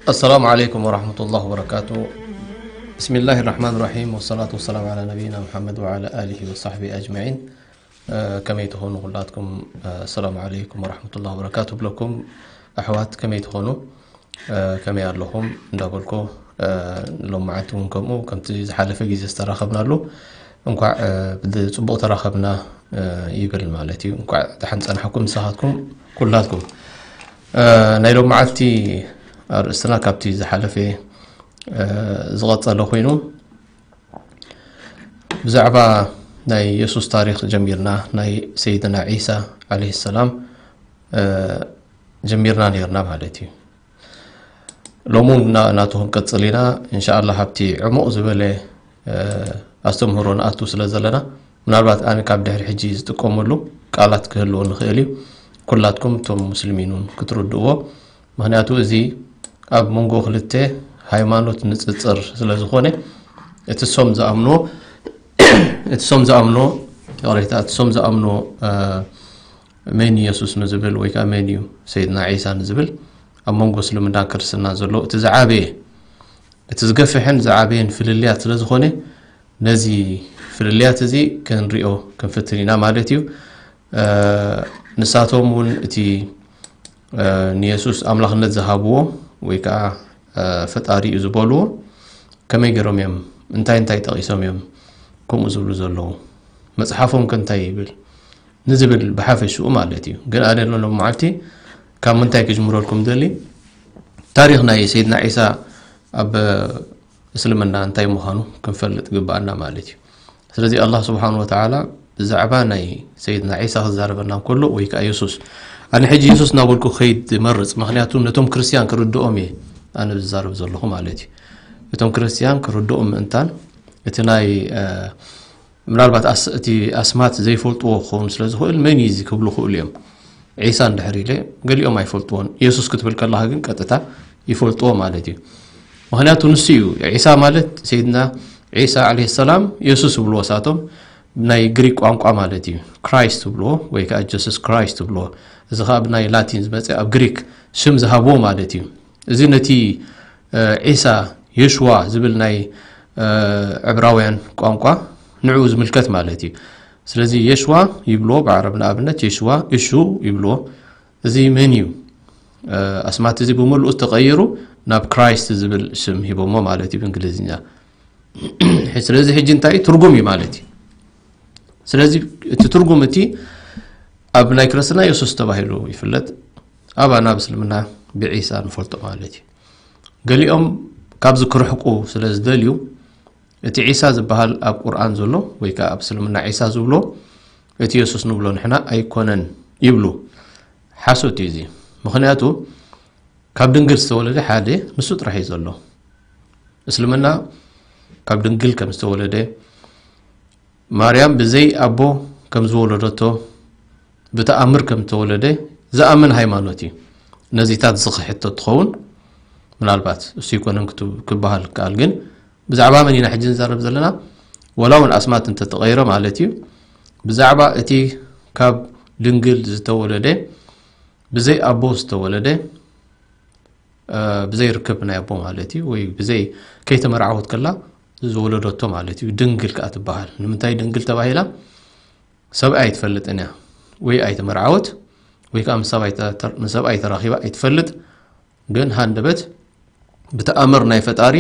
السلام عليكم ورحمة الله وبركاته. بسم الله الرحمن الرحيم، والصلاة والسلام على نبينا محمد وعلى آله وصحبه أجمعين. ከመይ ትኾኑ ኩላትኩም? ሰላም ዓለይኩም ወራሕመቱላሂ ወበረካቱ ብለኩም። ኣሕዋት ከመይ ትኾኑ? ከመይ ኣለኹም እንዳበልኩ፣ ሎም መዓልቲ እውን ከምኡ ከምቲ ዝሓለፈ ግዜ ዝተራኸብናሉ እንኳዕ ብፅቡቕ ተራኸብና ይብል ማለት እዩ። እንኳዕ ደሓን ፀናሕኩም ምሳኻትኩም ኩላትኩም። ናይ ሎም መዓልቲ ኣርእስትና ካብቲ ዝሓለፈ ዝቐፀለ ኮይኑ፣ ብዛዕባ ናይ የሱስ ታሪኽ ጀሚርና፣ ናይ ሰይድና ዒሳ ዓለይሂ ሰላም ጀሚርና ነይርና ማለት እዩ። ሎሚ እውን ናቱ ክንቀፅል ኢና እንሻኣላ። ካብቲ ዕሙቕ ዝበለ ኣስተምህሮ ንኣቱ ስለ ዘለና፣ ምናልባት ኣነ ካብ ድሕሪ ሕጂ ዝጥቀመሉ ቃላት ክህልዎ ንኽእል እዩ። ኩላትኩም እቶም ሙስሊሚን እውን ክትርድእዎ፣ ምኽንያቱ እዚ ኣብ መንጎ ክልተ ሃይማኖት ንፅፅር ስለ ዝኾነ፣ እቲ ሶም ዝኣምንዎ እቲ ሶም ዝኣምንዎ ይቕሬታ እቲ ሶም ዝኣምንዎ መን ኢየሱስ ንዝብል ወይ ከዓ መን እዩ ሰይድና ዒሳ ንዝብል ኣብ መንጎ እስልምና ክርስትና ዘሎ እቲ ዝዓበየ እቲ ዝገፍሕን ዝዓበየን ፍልልያት ስለ ዝኾነ፣ ነዚ ፍልልያት እዚ ክንሪኦ ክንፍትን ኢና ማለት እዩ። ንሳቶም እውን እቲ ንየሱስ ኣምላኽነት ዝሃብዎ ወይ ከዓ ፈጣሪ እዩ ዝበልዎ ከመይ ገይሮም እዮም፣ እንታይ እንታይ ጠቒሶም እዮም ከምኡ ዝብሉ ዘለዉ? መፅሓፎም ከ እንታይ ይብል ንዝብል ብሓፈሽኡ ማለት እዩ። ግን ኣነ ሎም መዓልቲ ካብ ምንታይ ክጅምረልኩም ደሊ፣ ታሪኽ ናይ ሰይድና ዒሳ ኣብ እስልምና እንታይ ምዃኑ ክንፈልጥ ግባኣና ማለት እዩ። ስለዚ ኣላህ ስብሓን ወተዓላ ብዛዕባ ናይ ሰይድና ዒሳ ክዛረበና እንከሎ ወይ ከዓ የሱስ፣ ኣነ ሕጂ የሱስ እናበልኩ ከይድ መርፅ፣ ምክንያቱ ነቶም ክርስትያን ክርድኦም እየ ኣነ ዝዛረብ ዘለኹ ማለት እዩ። እቶም ክርስትያን ክርድኦም ምእንታን እቲ ናይ ምናልባት እቲ ኣስማት ዘይፈልጥዎ ክኸውን ስለ ዝኽእል መን እዩ እዚ ክብሉ ክእሉ እዮም። ዒሳ እንድሕር ኢለ ገሊኦም ኣይፈልጥዎን። የሱስ ክትብል ከለኻ ግን ቀጥታ ይፈልጥዎ ማለት እዩ። ምክንያቱ ንሱ እዩ ዒሳ ማለት ሰይድና ዒሳ ዓለይሂ ሰላም የሱስ ይብልዎ ሳቶም ናይ ግሪክ ቋንቋ ማለት እዩ። ክራይስት ይብልዎ ወይ ከዓ ጀሱስ ክራይስት ይብልዎ። እዚ ከዓ ብናይ ላቲን ዝመፀ ኣብ ግሪክ ሽም ዝሃብዎ ማለት እዩ። እዚ ነቲ ዒሳ የሽዋ ዝብል ናይ ዕብራውያን ቋንቋ ንዕኡ ዝምልከት ማለት እዩ። ስለዚ የሽዋ ይብልዎ ብዓረብ ንኣብነት የሽዋ እሹ ይብልዎ። እዚ መን እዩ? ኣስማት እዚ ብምሉኡ ተቐይሩ ናብ ክራይስት ዝብል ሽም ሂቦሞ ማለት እዩ ብእንግሊዝኛ። ስለዚ ሕጂ እንታይ ትርጉም እዩ ማለት እዩ። ስለዚ እቲ ትርጉም እቲ ኣብ ናይ ክርስትና የሱስ ተባሂሉ ይፍለጥ፣ ኣብ ኣና ኣብ እስልምና ብዒሳ ንፈልጦ ማለት እዩ። ገሊኦም ካብዚ ክርሕቁ ስለ ዝደልዩ እቲ ዒሳ ዝበሃል ኣብ ቁርኣን ዘሎ ወይ ከዓ ኣብ እስልምና ዒሳ ዝብሎ እቲ የሱስ ንብሎ ንሕና ኣይኮነን ይብሉ። ሓሶት እዩ እዚ። ምኽንያቱ ካብ ድንግል ዝተወለደ ሓደ ንሱ ጥራሕ እዩ ዘሎ። እስልምና ካብ ድንግል ከም ዝተወለደ፣ ማርያም ብዘይ ኣቦ ከም ዝወለደቶ፣ ብተኣምር ከም ዝተወለደ ዝኣምን ሃይማኖት እዩ። ነዚታት ዝኽሕቶ ትኸውን ምናልባት እሱ ይኮነን ክበሃል ከኣል ግን ብዛዕባ መን ኢና ሕጂ ንዛረብ ዘለና? ወላ እውን ኣስማት እንተተቐይረ ማለት እዩ። ብዛዕባ እቲ ካብ ድንግል ዝተወለደ ብዘይ ኣቦ ዝተወለደ ብዘይ ርክብ ናይ ኣቦ ማለት እዩ ወይ ብዘይ ከይተመርዓወት ከላ ዝወለደቶ ማለት እዩ። ድንግል ከዓ ትበሃል። ንምንታይ ድንግል ተባሂላ? ሰብኣይ ኣይትፈልጥን እያ ወይ ኣይተመርዓወት ወይ ከዓ ምስ ሰብኣይ ተራኺባ ኣይትፈልጥ። ግን ሃንደበት ብተኣምር ናይ ፈጣሪ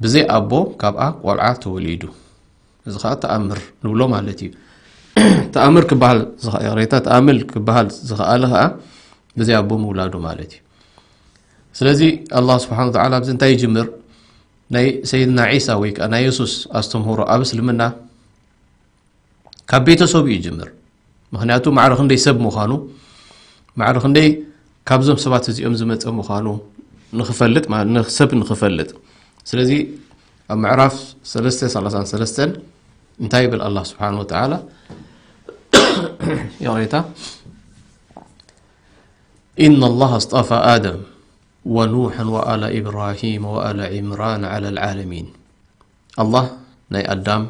ብዘይ ኣቦ ካብኣ ቆልዓ ተወሊዱ። እዚ ከዓ ተኣምር ንብሎ ማለት እዩ። ተኣምር ክበሃል ይቕሬታ ተኣምር ክበሃል ዝኸኣለ ከዓ ብዘይ ኣቦ ምውላዱ ማለት እዩ። ስለዚ ኣላህ ስብሓን ወተዓላ ኣብዚ እንታይ ይጅምር? ናይ ሰይድና ዒሳ ወይ ከዓ ናይ የሱስ ኣስተምህሮ ኣብ እስልምና ካብ ቤተሰቡ ይጅምር። ምክንያቱ ማዕረ ክንደይ ሰብ ምዃኑ፣ ማዕረ ክንደይ ካብዞም ሰባት እዚኦም ዝመፀ ምዃኑ ንክፈልጥ ማለት ንሰብ ንክፈልጥ። ስለዚ ኣብ ምዕራፍ ሰለስተ ሰላሳን ሰለስተን እንታይ ይብል ኣላህ ስብሓን ወተዓላ? ይቕሬታ إن الله اصطفى آدم ونوحا وآل إبراهيم وآل عمران على العالمين። ኣላህ ናይ ኣዳም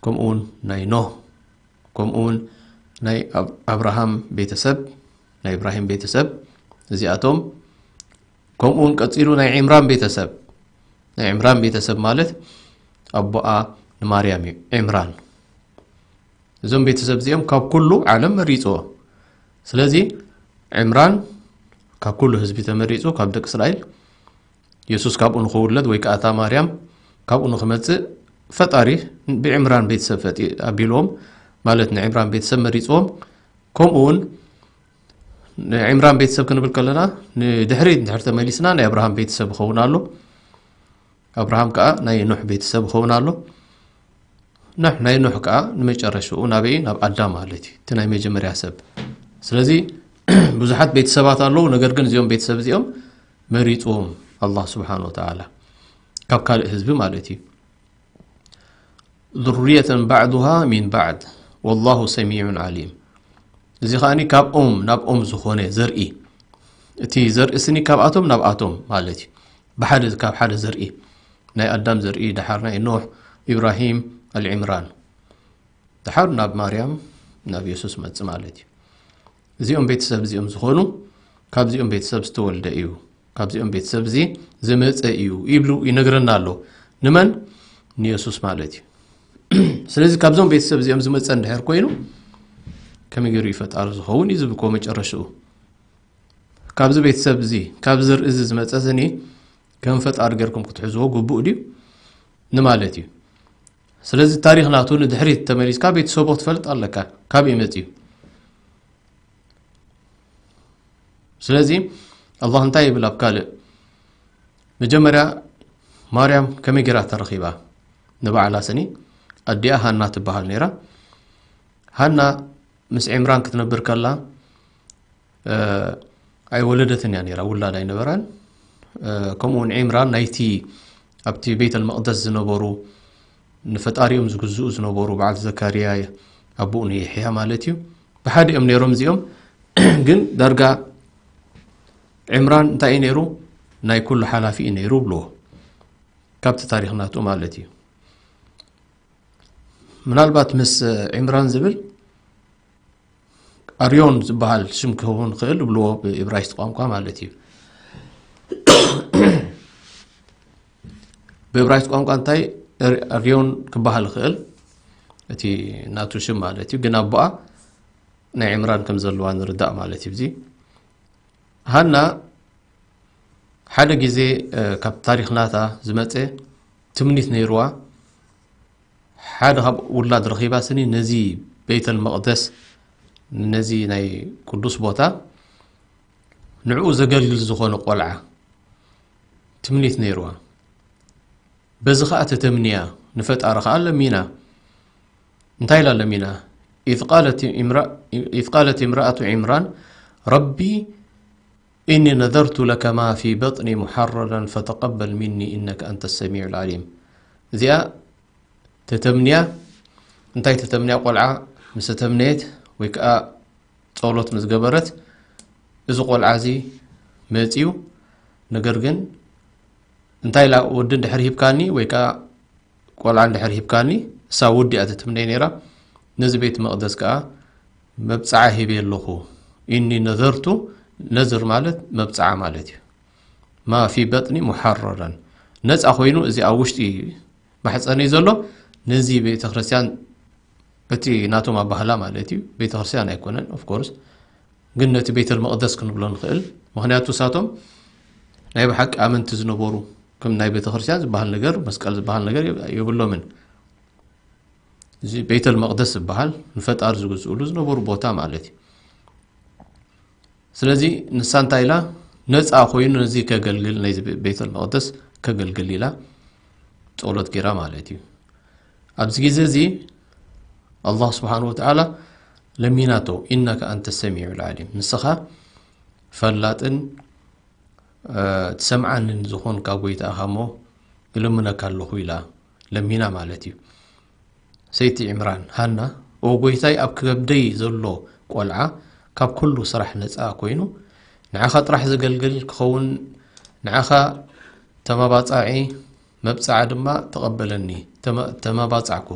ከምኡውን ናይ ኖህ ከምኡውን ናይ ኣብርሃም ቤተሰብ ናይ እብራሂም ቤተሰብ እዚኣቶም ከምኡ እውን ቀጺሉ ናይ ዕምራን ቤተሰብ፣ ናይ ዕምራን ቤተሰብ ማለት ኣቦኣ ንማርያም እዩ ዕምራን። እዞም ቤተሰብ እዚኦም ካብ ኩሉ ዓለም መሪፅዎ። ስለዚ ዕምራን ካብ ኩሉ ህዝቢ ተመሪፁ፣ ካብ ደቂ እስራኤል የሱስ ካብኡ ንኽውለድ ወይ ከዓ እታ ማርያም ካብኡ ንኽመፅእ ፈጣሪ ብዕምራን ቤተሰብ ፈጢ ኣቢልዎም ማለት ንዕምራን ቤተሰብ መሪፅዎም። ከምኡ እውን ንዕምራን ቤተሰብ ክንብል ከለና ንድሕሪት እንድሕር ተመሊስና ናይ ኣብርሃም ቤተሰብ ይኸውን ኣሎ። ኣብርሃም ከዓ ናይ ኖሕ ቤተሰብ ይኸውን ኣሎ። ኖሕ ናይ ኖሕ ከዓ ንመጨረሽኡ ናበይ ናብ ኣዳም ማለት እዩ፣ እቲ ናይ መጀመርያ ሰብ። ስለዚ ብዙሓት ቤተሰባት ኣለዉ፣ ነገር ግን እዚኦም ቤተሰብ እዚኦም መሪፅዎም ኣላህ ስብሓን ወተዓላ ካብ ካልእ ህዝቢ ማለት እዩ። ذرية بعضها من بعض والله سميع عليم። እዚ ከዓኒ ካብ ኦም ናብ ኦም ዝኾነ ዘርኢ፣ እቲ ዘርኢ ስኒ ካብኣቶም ናብ ኣቶም ማለት እዩ። ብሓደ ካብ ሓደ ዘርኢ፣ ናይ ኣዳም ዘርኢ፣ ደሓር ናይ ኖሕ፣ ኢብራሂም፣ ኣልዕምራን፣ ደሓር ናብ ማርያም፣ ናብ የሱስ መጽእ ማለት እዩ። እዚኦም ቤተሰብ እዚኦም ዝኾኑ ካብዚኦም ቤተሰብ ዝተወልደ እዩ፣ ካብዚኦም ቤተሰብ እዚ ዝመጸ እዩ ይብሉ ይነግረና ኣሎ። ንመን? ንየሱስ ማለት እዩ። ስለዚ ካብዞም ቤተሰብ እዚኦም ዝመጸ እንድሕር ኮይኑ ከመይ ገይሩ እዩ ፈጣሪ ዝኸውን እዩ ዝብል እኮ መጨረሽኡ። ካብዚ ቤተሰብ እዚ፣ ካብዚ ዘርኢ እዚ ዝመጸ ስኒ ከም ፈጣሪ ገይርኩም ክትሕዝዎ ግቡእ ድዩ ንማለት እዩ። ስለዚ ታሪኽ ናቱ ንድሕሪት ተመሊስካ ቤተሰቡ ክትፈልጥ ኣለካ፣ ካበይ መጺኡ። ስለዚ ኣላህ እንታይ ይብል ኣብ ካልእ? መጀመርያ ማርያም ከመይ ገይራ ተረኺባ? ንባዕላ ስኒ ኣዲኣ ሃና ትበሃል ነይራ። ሃና ምስ ዕምራን ክትነብር ከላ ኣይወለደትን እያ ነይራ፣ ውላድ ኣይነበራን። ከምኡ እውን ዕምራን ናይቲ ኣብቲ ቤተል መቕደስ ዝነበሩ ንፈጣሪኦም ዝግዝኡ ዝነበሩ በዓል ዘካርያ ኣቦኡ ንየሕያ ማለት እዩ፣ ብሓደ እዮም ነይሮም እዚኦም። ግን ዳርጋ ዕምራን እንታይ እዩ ነይሩ? ናይ ኩሉ ሓላፊ እዩ ነይሩ ብልዎ፣ ካብቲ ታሪኽ ናቱ ማለት እዩ። ምናልባት ምስ ዕምራን ዝብል ኣርዮን ዝበሃል ሽም ክኸውን ክእል ብልዎ ብእብራይስጥ ቋንቋ ማለት እዩ። ብእብራይስጥ ቋንቋ እንታይ ኣርዮን ክበሃል ክእል እቲ ናቱ ሽም ማለት እዩ። ግን ኣቦኣ ናይ ዕምራን ከም ዘለዋ ንርዳእ ማለት እዩ። እዚ ሃና ሓደ ግዜ ካብ ታሪኽ ናታ ዝመፀ ትምኒት ነይርዋ። ሓደ ካብ ውላድ ረኺባ ስኒ ነዚ ቤተል መቕደስ፣ ነዚ ናይ ቅዱስ ቦታ ንዕኡ ዘገልግል ዝኾነ ቆልዓ ትምኒት ነይርዋ። በዚ ኸዓ ተተምንያ ንፈጣሪ ኸዓ ለሚና። እንታይ ኢላ ለሚና? إذ قالت امرأ إذ قالت امرأة عمران رب إني نذرت لك ما في بطني محررا فتقبل مني إنك أنت السميع العليم። እዚኣ ተተምንያ። እንታይ ተተምንያ? ቆልዓ ምስ ተተምነየት ወይ ከዓ ጸሎት ምስ ገበረት እዚ ቆልዓ እዚ መጺኡ። ነገር ግን እንታይ ኢላ? ወዲ እንድሕር ሂብካኒ ወይ ከዓ ቆልዓ እንድሕር ሂብካኒ፣ እሳ ወዲ እያ ትትምነይ ነይራ፣ ነዚ ቤት መቕደስ ከዓ መብጽዓ ሂበ ኣለኹ። ኢኒ ነዘርቱ፣ ነዝር ማለት መብጽዓ ማለት እዩ። ማ ፊ በጥኒ ሙሓረረን፣ ነፃ ኮይኑ እዚ ኣብ ውሽጢ ማሕፀነይ ዘሎ ነዚ ቤተ ክርስቲያን፣ እቲ ናቶም ኣባህላ ማለት እዩ። ቤተ ክርስቲያን ኣይኮነን ኦፍ ኮርስ፣ ግን ነቲ ቤተል መቕደስ ክንብሎ ንኽእል። ምኽንያቱ እሳቶም ናይ ብሓቂ ኣመንቲ ዝነበሩ፣ ከም ናይ ቤተ ክርስቲያን ዝበሃል ነገር፣ መስቀል ዝበሃል ነገር የብ-፣ የብሎምን። እዚ ቤተል መቕደስ ዝበሃል ንፈጣሪ ዝግዝእሉ ዝነበሩ ቦታ ማለት እዩ። ስለዚ ንሳ እንታይ ኢላ? ነፃ ኮይኑ ነዚ ከገልግል፣ ነዚ ቤተል መቕደስ ከገልግል ኢላ ጸሎት ገይራ ማለት እዩ። ኣብዚ ግዜ እዚ ኣላህ ስብሓን ወተዓላ ለሚናቶ፣ ኢነከ ኣንተ ሰሚዑ ልዓሊም፣ ንስኻ ፈላጥን ትሰምዓንን ዝኾንካ ጎይታ ኢኻ እሞ እልምነካ ኣለኹ ኢላ ለሚና ማለት እዩ። ሰይቲ ዕምራን፣ ሃና፣ ኦ ጎይታይ፣ ኣብ ከብደይ ዘሎ ቆልዓ ካብ ኩሉ ስራሕ ነፃ ኮይኑ ንዓኻ ጥራሕ ዘገልግል ክኸውን፣ ንዓኻ ተመባፃዒ፣ መብፅዓ ድማ ተቐበለኒ። ተመ-፣ ተመባፃዕኩ፣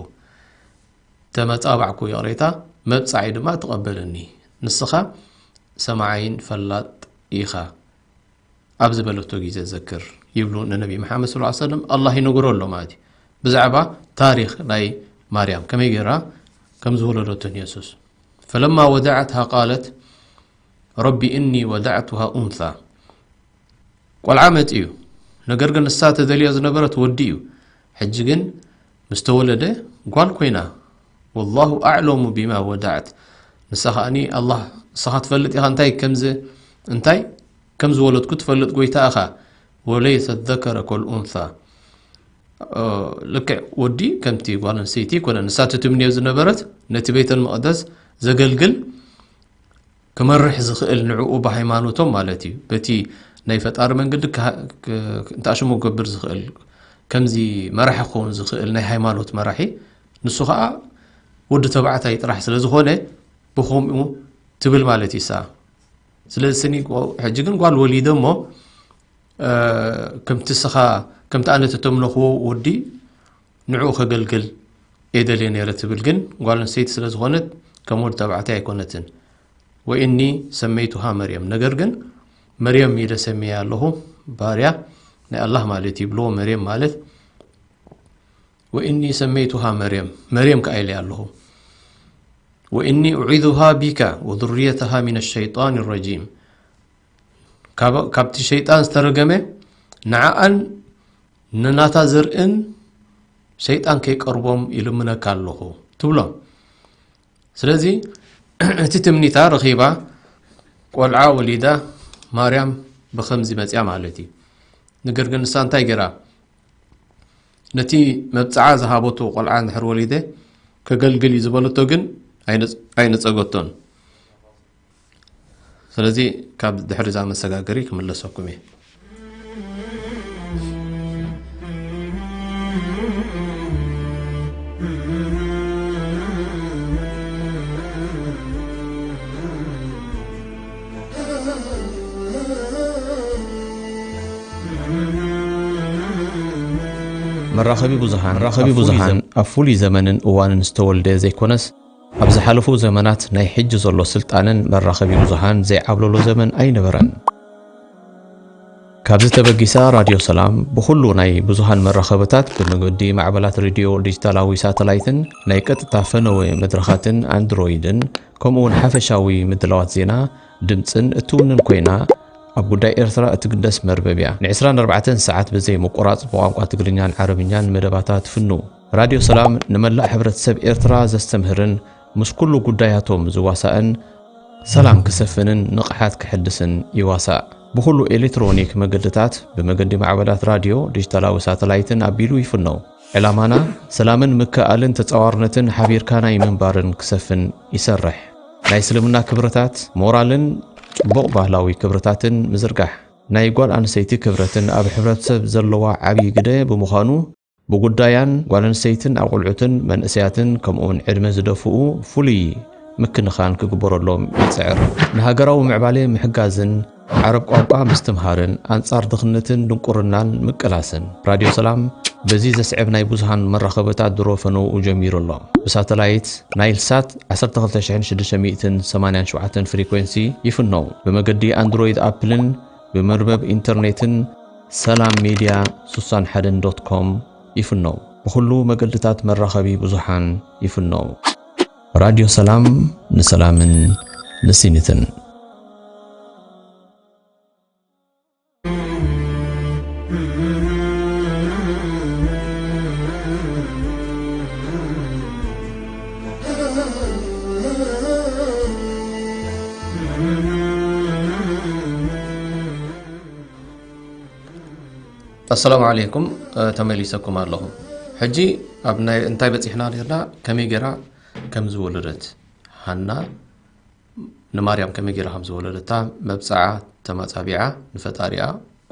ተመፃባዕኩ፣ ይቕሬታ፣ መብፃዒ ድማ ተቐበለኒ። ንስኻ ሰማዓይን ፈላጥ ኢኻ። ኣብ ዝበለቶ ግዜ ዘክር ይብሉ ንነቢ መሓመድ صلى الله عليه وسلم ኣላህ ይነግሮ ኣሎ ማለት እዩ። ብዛዕባ ታሪኽ ናይ ማርያም ከመይ ገይራ ከም ዝወለደቶን የሱስ። فلما وضعتها قالت رب إني وضعتها أنثى ቆልዓ መጺኡ እዩ። ነገር ግን ንሳ ተደልዮ ዝነበረት ወዲ እዩ። ሕጂ ግን ምስ ተወለደ ጓል ኮይና። والله أعلم بما وضعت ንሳ ከኣኒ ኣላህ ንስኻ ትፈልጥ ኢኻ እንታይ ከምዚ እንታይ ከም ዝወለድኩ ትፈልጥ ጎይታ ኢኻ وليس الذكر كالأنثى ልክዕ ወዲ ከምቲ ጓል ኣንስተይቲ ኮነ ንሳ ትትምንዮ ዝነበረት ነቲ ቤተል መቕደስ ዘገልግል ክመርሕ ዝኽእል ንዕኡ ብሃይማኖቶም ማለት እዩ በቲ ናይ ፈጣሪ መንገዲ እንተኣሽሙ ክገብር ዝኽእል ከምዚ መራሒ ክኸውን ዝኽእል ናይ ሃይማኖት መራሒ ንሱ ከዓ ወዲ ተባዕታይ ጥራሕ ስለ ዝኾነ ብኸምኡ ትብል ማለት እዩ ሳ ስለዚ ስኒ ሕጂ ግን ጓል ወሊደ እሞ ከምቲ ስኻ ከምቲ ኣነ ተተምነኽዎ ወዲ ንዕኡ ከገልግል እየ ደልየ ነይረ ትብል ግን ጓል ኣንስተይቲ ስለ ዝኾነት ከም ወዲ ተባዕታይ ኣይኮነትን ወኢኒ ሰመይቱሃ መርየም ነገር ግን መርየም ኢለ ሰሚያ ኣለኹ ባርያ ናይ ኣላህ ማለት ይብልዎ መርየም ማለት ወኢኒ ሰመይቱሃ መርየም መርየም ከኣ ኢለ ኣለኹ ወኢኒ ኡዒዙሃ ቢካ ወዙርየተሃ ሚን ሸይጣን ረጂም ካብቲ ሸይጣን ዝተረገመ ንዓኣን ንናታ ዘርእን ሸይጣን ከይቀርቦም ይልምነካ ኣለኹ ትብሎም ስለዚ እቲ ትምኒታ ረኺባ ቆልዓ ወሊዳ ማርያም ብኸምዚ መፅያ ማለት እዩ ነገር ግን ንሳ እንታይ ገይራ ነቲ መብፅዓ ዝሃበቶ ቆልዓ እንድሕር ወሊደ ከገልግል እዩ ዝበለቶ ግን ኣይነፀገቶን ስለዚ ካብ ድሕሪ እዛ መሰጋገሪ ክምለሰኩም እየ መራኸቢ ብዙሃን መራኸቢ ብዙሃን ኣብ ፍሉይ ዘመንን እዋንን ዝተወልደ ዘይኮነስ ኣብ ዝሓለፉ ዘመናት ናይ ሕጂ ዘሎ ስልጣነን መራኸቢ ብዙሃን ዘይዓብለሎ ዘመን ኣይነበረን። ካብዚ ተበጊሳ ራድዮ ሰላም ብኹሉ ናይ ብዙሃን መራኸብታት ብመገዲ ማዕበላት ሬድዮ ዲጂታላዊ ሳተላይትን ናይ ቀጥታ ፈነወ መድረኻትን ኣንድሮይድን ከምኡ እውን ሓፈሻዊ ምድላዋት ዜና ድምፅን እትውንን ኮይና ኣብ ጉዳይ ኤርትራ እትግደስ መርበብ እያ። ን24 ሰዓት ብዘይ ምቁራፅ ብቋንቋ ትግርኛን ዓረብኛን መደባታ ትፍኑ። ራድዮ ሰላም ንመላእ ሕብረተሰብ ኤርትራ ዘስተምህርን ምስ ኩሉ ጉዳያቶም ዝዋሳእን ሰላም ክሰፍንን ንቕሓት ክሕድስን ይዋሳእ። ብኹሉ ኤሌክትሮኒክ መገድታት ብመገዲ ማዕበላት ራድዮ፣ ዲጂታላዊ ሳተላይትን ኣቢሉ ይፍነው። ዕላማና ሰላምን ምክእኣልን ተጻዋርነትን ሓቢርካ ናይ ምንባርን ክሰፍን ይሰርሕ። ናይ እስልምና ክብርታት፣ ሞራልን ጽቡቕ ባህላዊ ክብርታትን ምዝርጋሕ። ናይ ጓል ኣንስተይቲ ክብረትን ኣብ ሕብረተሰብ ዘለዋ ዓብዪ ግደ ብምዃኑ ብጉዳያን ጓል ኣንስተይትን ኣቑልዑትን መንእሰያትን ከምኡውን ዕድመ ዝደፍኡ ፍሉይ ምክንኻን ክግበረሎም ይጽዕር። ንሃገራዊ ምዕባሌ ምሕጋዝን ዓረብ ቋንቋ ምስትምሃርን ኣንጻር ድኽነትን ድንቁርናን ምቅላስን። ራድዮ ሰላም በዚ ዘስዕብ ናይ ብዙሃን መራኸብታት ድሮ ፈነውኡ ጀሚሩ ኣሎ። ብሳተላይት ናይል ሳት 12687 ፍሪኮንሲ ይፍነው። ብመገዲ ኣንድሮይድ ኣፕልን ብመርበብ ኢንተርኔትን ሰላም ሚድያ 61 ዶት ኮም ይፍነው። ብኹሉ መገድታት መራኸቢ ብዙሓን ይፍነው። ራድዮ ሰላም ንሰላምን ንሲኒትን። ኣሰላሙ ዓለይኩም፣ እ፣ ተመሊሰኩም ኣለኹ። ሕጂ ኣብ ናይ፣ እንታይ በጺሕና ነርና? ከመይ ገይራ ከም ዝወለደት፣ ሃና ንማርያም ከመይ ገይራ ከም ዝወለደታ፣ መብጽዓ ተማጻቢዓ ንፈጣሪኣ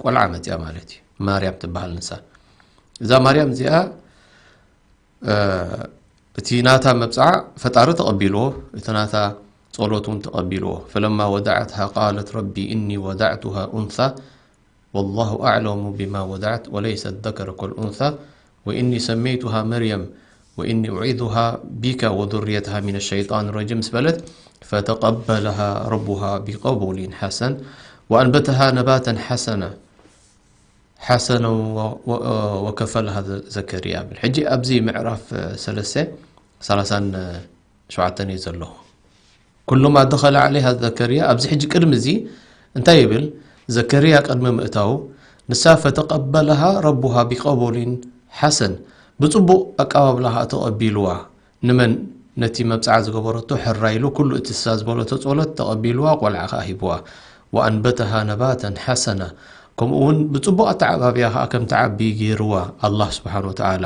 ቆልዓ መጽያ ማለት እዩ። ማርያም ትበሃል ንሳ። እዛ ማርያም እዚኣ፣ እ፣ እቲ ናታ መብጽዓ ፈጣሪ ተቐቢልዎ፣ እቲ ናታ ጸሎት እውን ተቐቢልዎ። فلما وضعتها قالت رب إني وضعتها أنثى والله أعلم بما وضعت وليس الذكر كالأنثى وإني سميتها مريم وإني أعيذها بك وذريتها من الشيطان الرجيم ምስ በለት فتقبلها ربها بقبول حسن وأنبتها نباتا حسنا حسنا و- و- وكفلها ዘከርያ ይብል። ሕጂ ኣብዚ ምዕራፍ ሰለስተ ሰላሳን ሸውዓተን እዩ ዘሎ። كلما دخل عليها زكريا ኣብዚ ሕጂ ቅድሚ እዚ እንታይ ይብል? ዘከርያ ቅድሚ ምእታው ንሳ فتقبلها ربها بقبول حسن ብጽቡቕ ኣቀባብላ ኸኣ ተቐቢልዋ። ንመን? ነቲ መብጽዓ ዝገበረቶ ሕራይ ኢሉ ኩሉ እቲ ንሳ ዝበለቶ ጸሎት ተቐቢልዋ፣ ቆልዓ ኸኣ ሂብዋ። وأنبتها نباتا حسنا ከምኡ እውን ብጽቡቕ ኣተዓባብያ ኸኣ ከም ትዓቢ ገይርዋ ኣላህ ስብሓን ወተዓላ።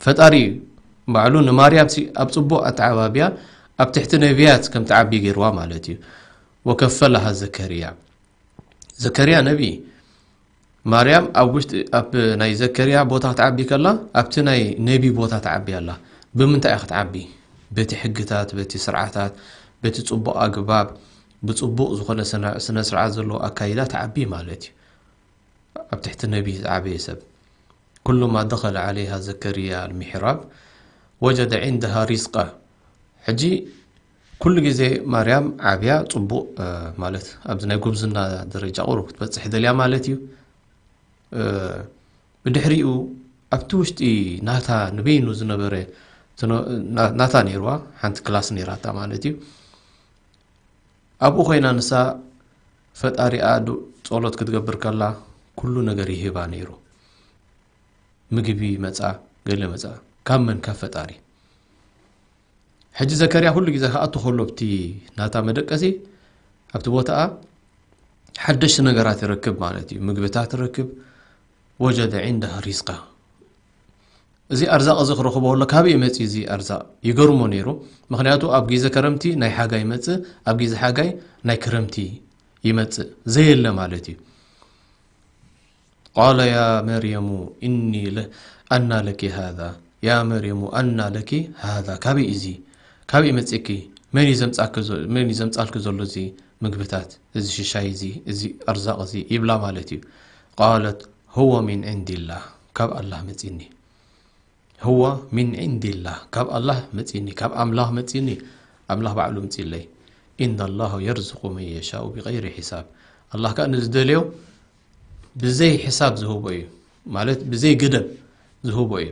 ፈጣሪ ባዕሉ ንማርያም ሲ ኣብ ጽቡቕ ኣተዓባብያ ኣብ ትሕቲ ነቢያት ከም ትዓቢ ገይርዋ ማለት እዩ። وكفلها زكريا ዘከርያ ነቢ ማርያም ኣብ ውሽጢ ኣብ ናይ ዘከርያ ቦታ ክትዓቢ ከላ ኣብቲ ናይ ነቢ ቦታ ትዓቢ ኣላ። ብምንታይ እያ ክትዓቢ? በቲ ሕግታት፣ በቲ ስርዓታት፣ በቲ ጽቡቕ ኣግባብ፣ ብጽቡቕ ዝኾነ ስነ ስርዓት ዘለዎ ኣካይዳ ትዓቢ ማለት እዩ። ኣብ ትሕቲ ነቢ ዝዓበየ ሰብ كلما دخل عليها زكريا المحراب وجد عندها رزقا ሕጂ ኩሉ ግዜ ማርያም ዓብያ ጽቡቕ ማለት ኣብዚ ናይ ጉብዝና ደረጃ ቁሩብ ክትበጽሕ ደልያ ማለት እዩ። ብድሕሪኡ ኣብቲ ውሽጢ ናታ ንበይኑ ዝነበረ ናታ ነይርዋ ሓንቲ ክላስ ነይራታ ማለት እዩ። ኣብኡ ኮይና ንሳ ፈጣሪኣ ጸሎት ክትገብር ከላ ኩሉ ነገር ይህባ ነይሩ። ምግቢ መጻ፣ ገለ መጻ፣ ካብ መን? ካብ ፈጣሪ። ሕጂ ዘከርያ ኩሉ ግዜ ክኣቱ ከሎ ኣብቲ ናታ መደቀሲ ኣብቲ ቦታኣ ሓደሽቲ ነገራት ይረክብ ማለት እዩ። ምግብታት ይረክብ። وجد عندها رزقا እዚ ኣርዛቕ እዚ ክረኽቦ ከሎ ካበይ መጽእ እዚ ኣርዛቕ? ይገርሞ ነይሩ። ምኽንያቱ ኣብ ግዜ ከረምቲ ናይ ሓጋይ ይመጽእ፣ ኣብ ግዜ ሓጋይ ናይ ክረምቲ ይመጽእ ዘየለ ማለት እዩ። قال يا مريم إني ل أنى لك هذا يا مريم أنى لك هذا ካበይ እዚ ካበይ መጽእኪ? መን እዩ ዘምጻልኪ ዘሎ እዚ ምግብታት፣ እዚ ሽሻይ እዚ፣ እዚ ኣርዛቕ እዚ ይብላ ማለት እዩ። قالت هو من عند الله ካብ ኣላህ መጺኒ። هو من عند الله ካብ ኣላህ መጺኒ፣ ካብ ኣምላኽ መጺኒ፣ ኣምላኽ ባዕሉ ምጺለይ። إن الله يرزق من يشاء بغير حساب ኣላህ ከኣ ንዝደልዮ ብዘይ ሕሳብ ዝህቦ እዩ፣ ማለት ብዘይ ገደብ ዝህቦ እዩ።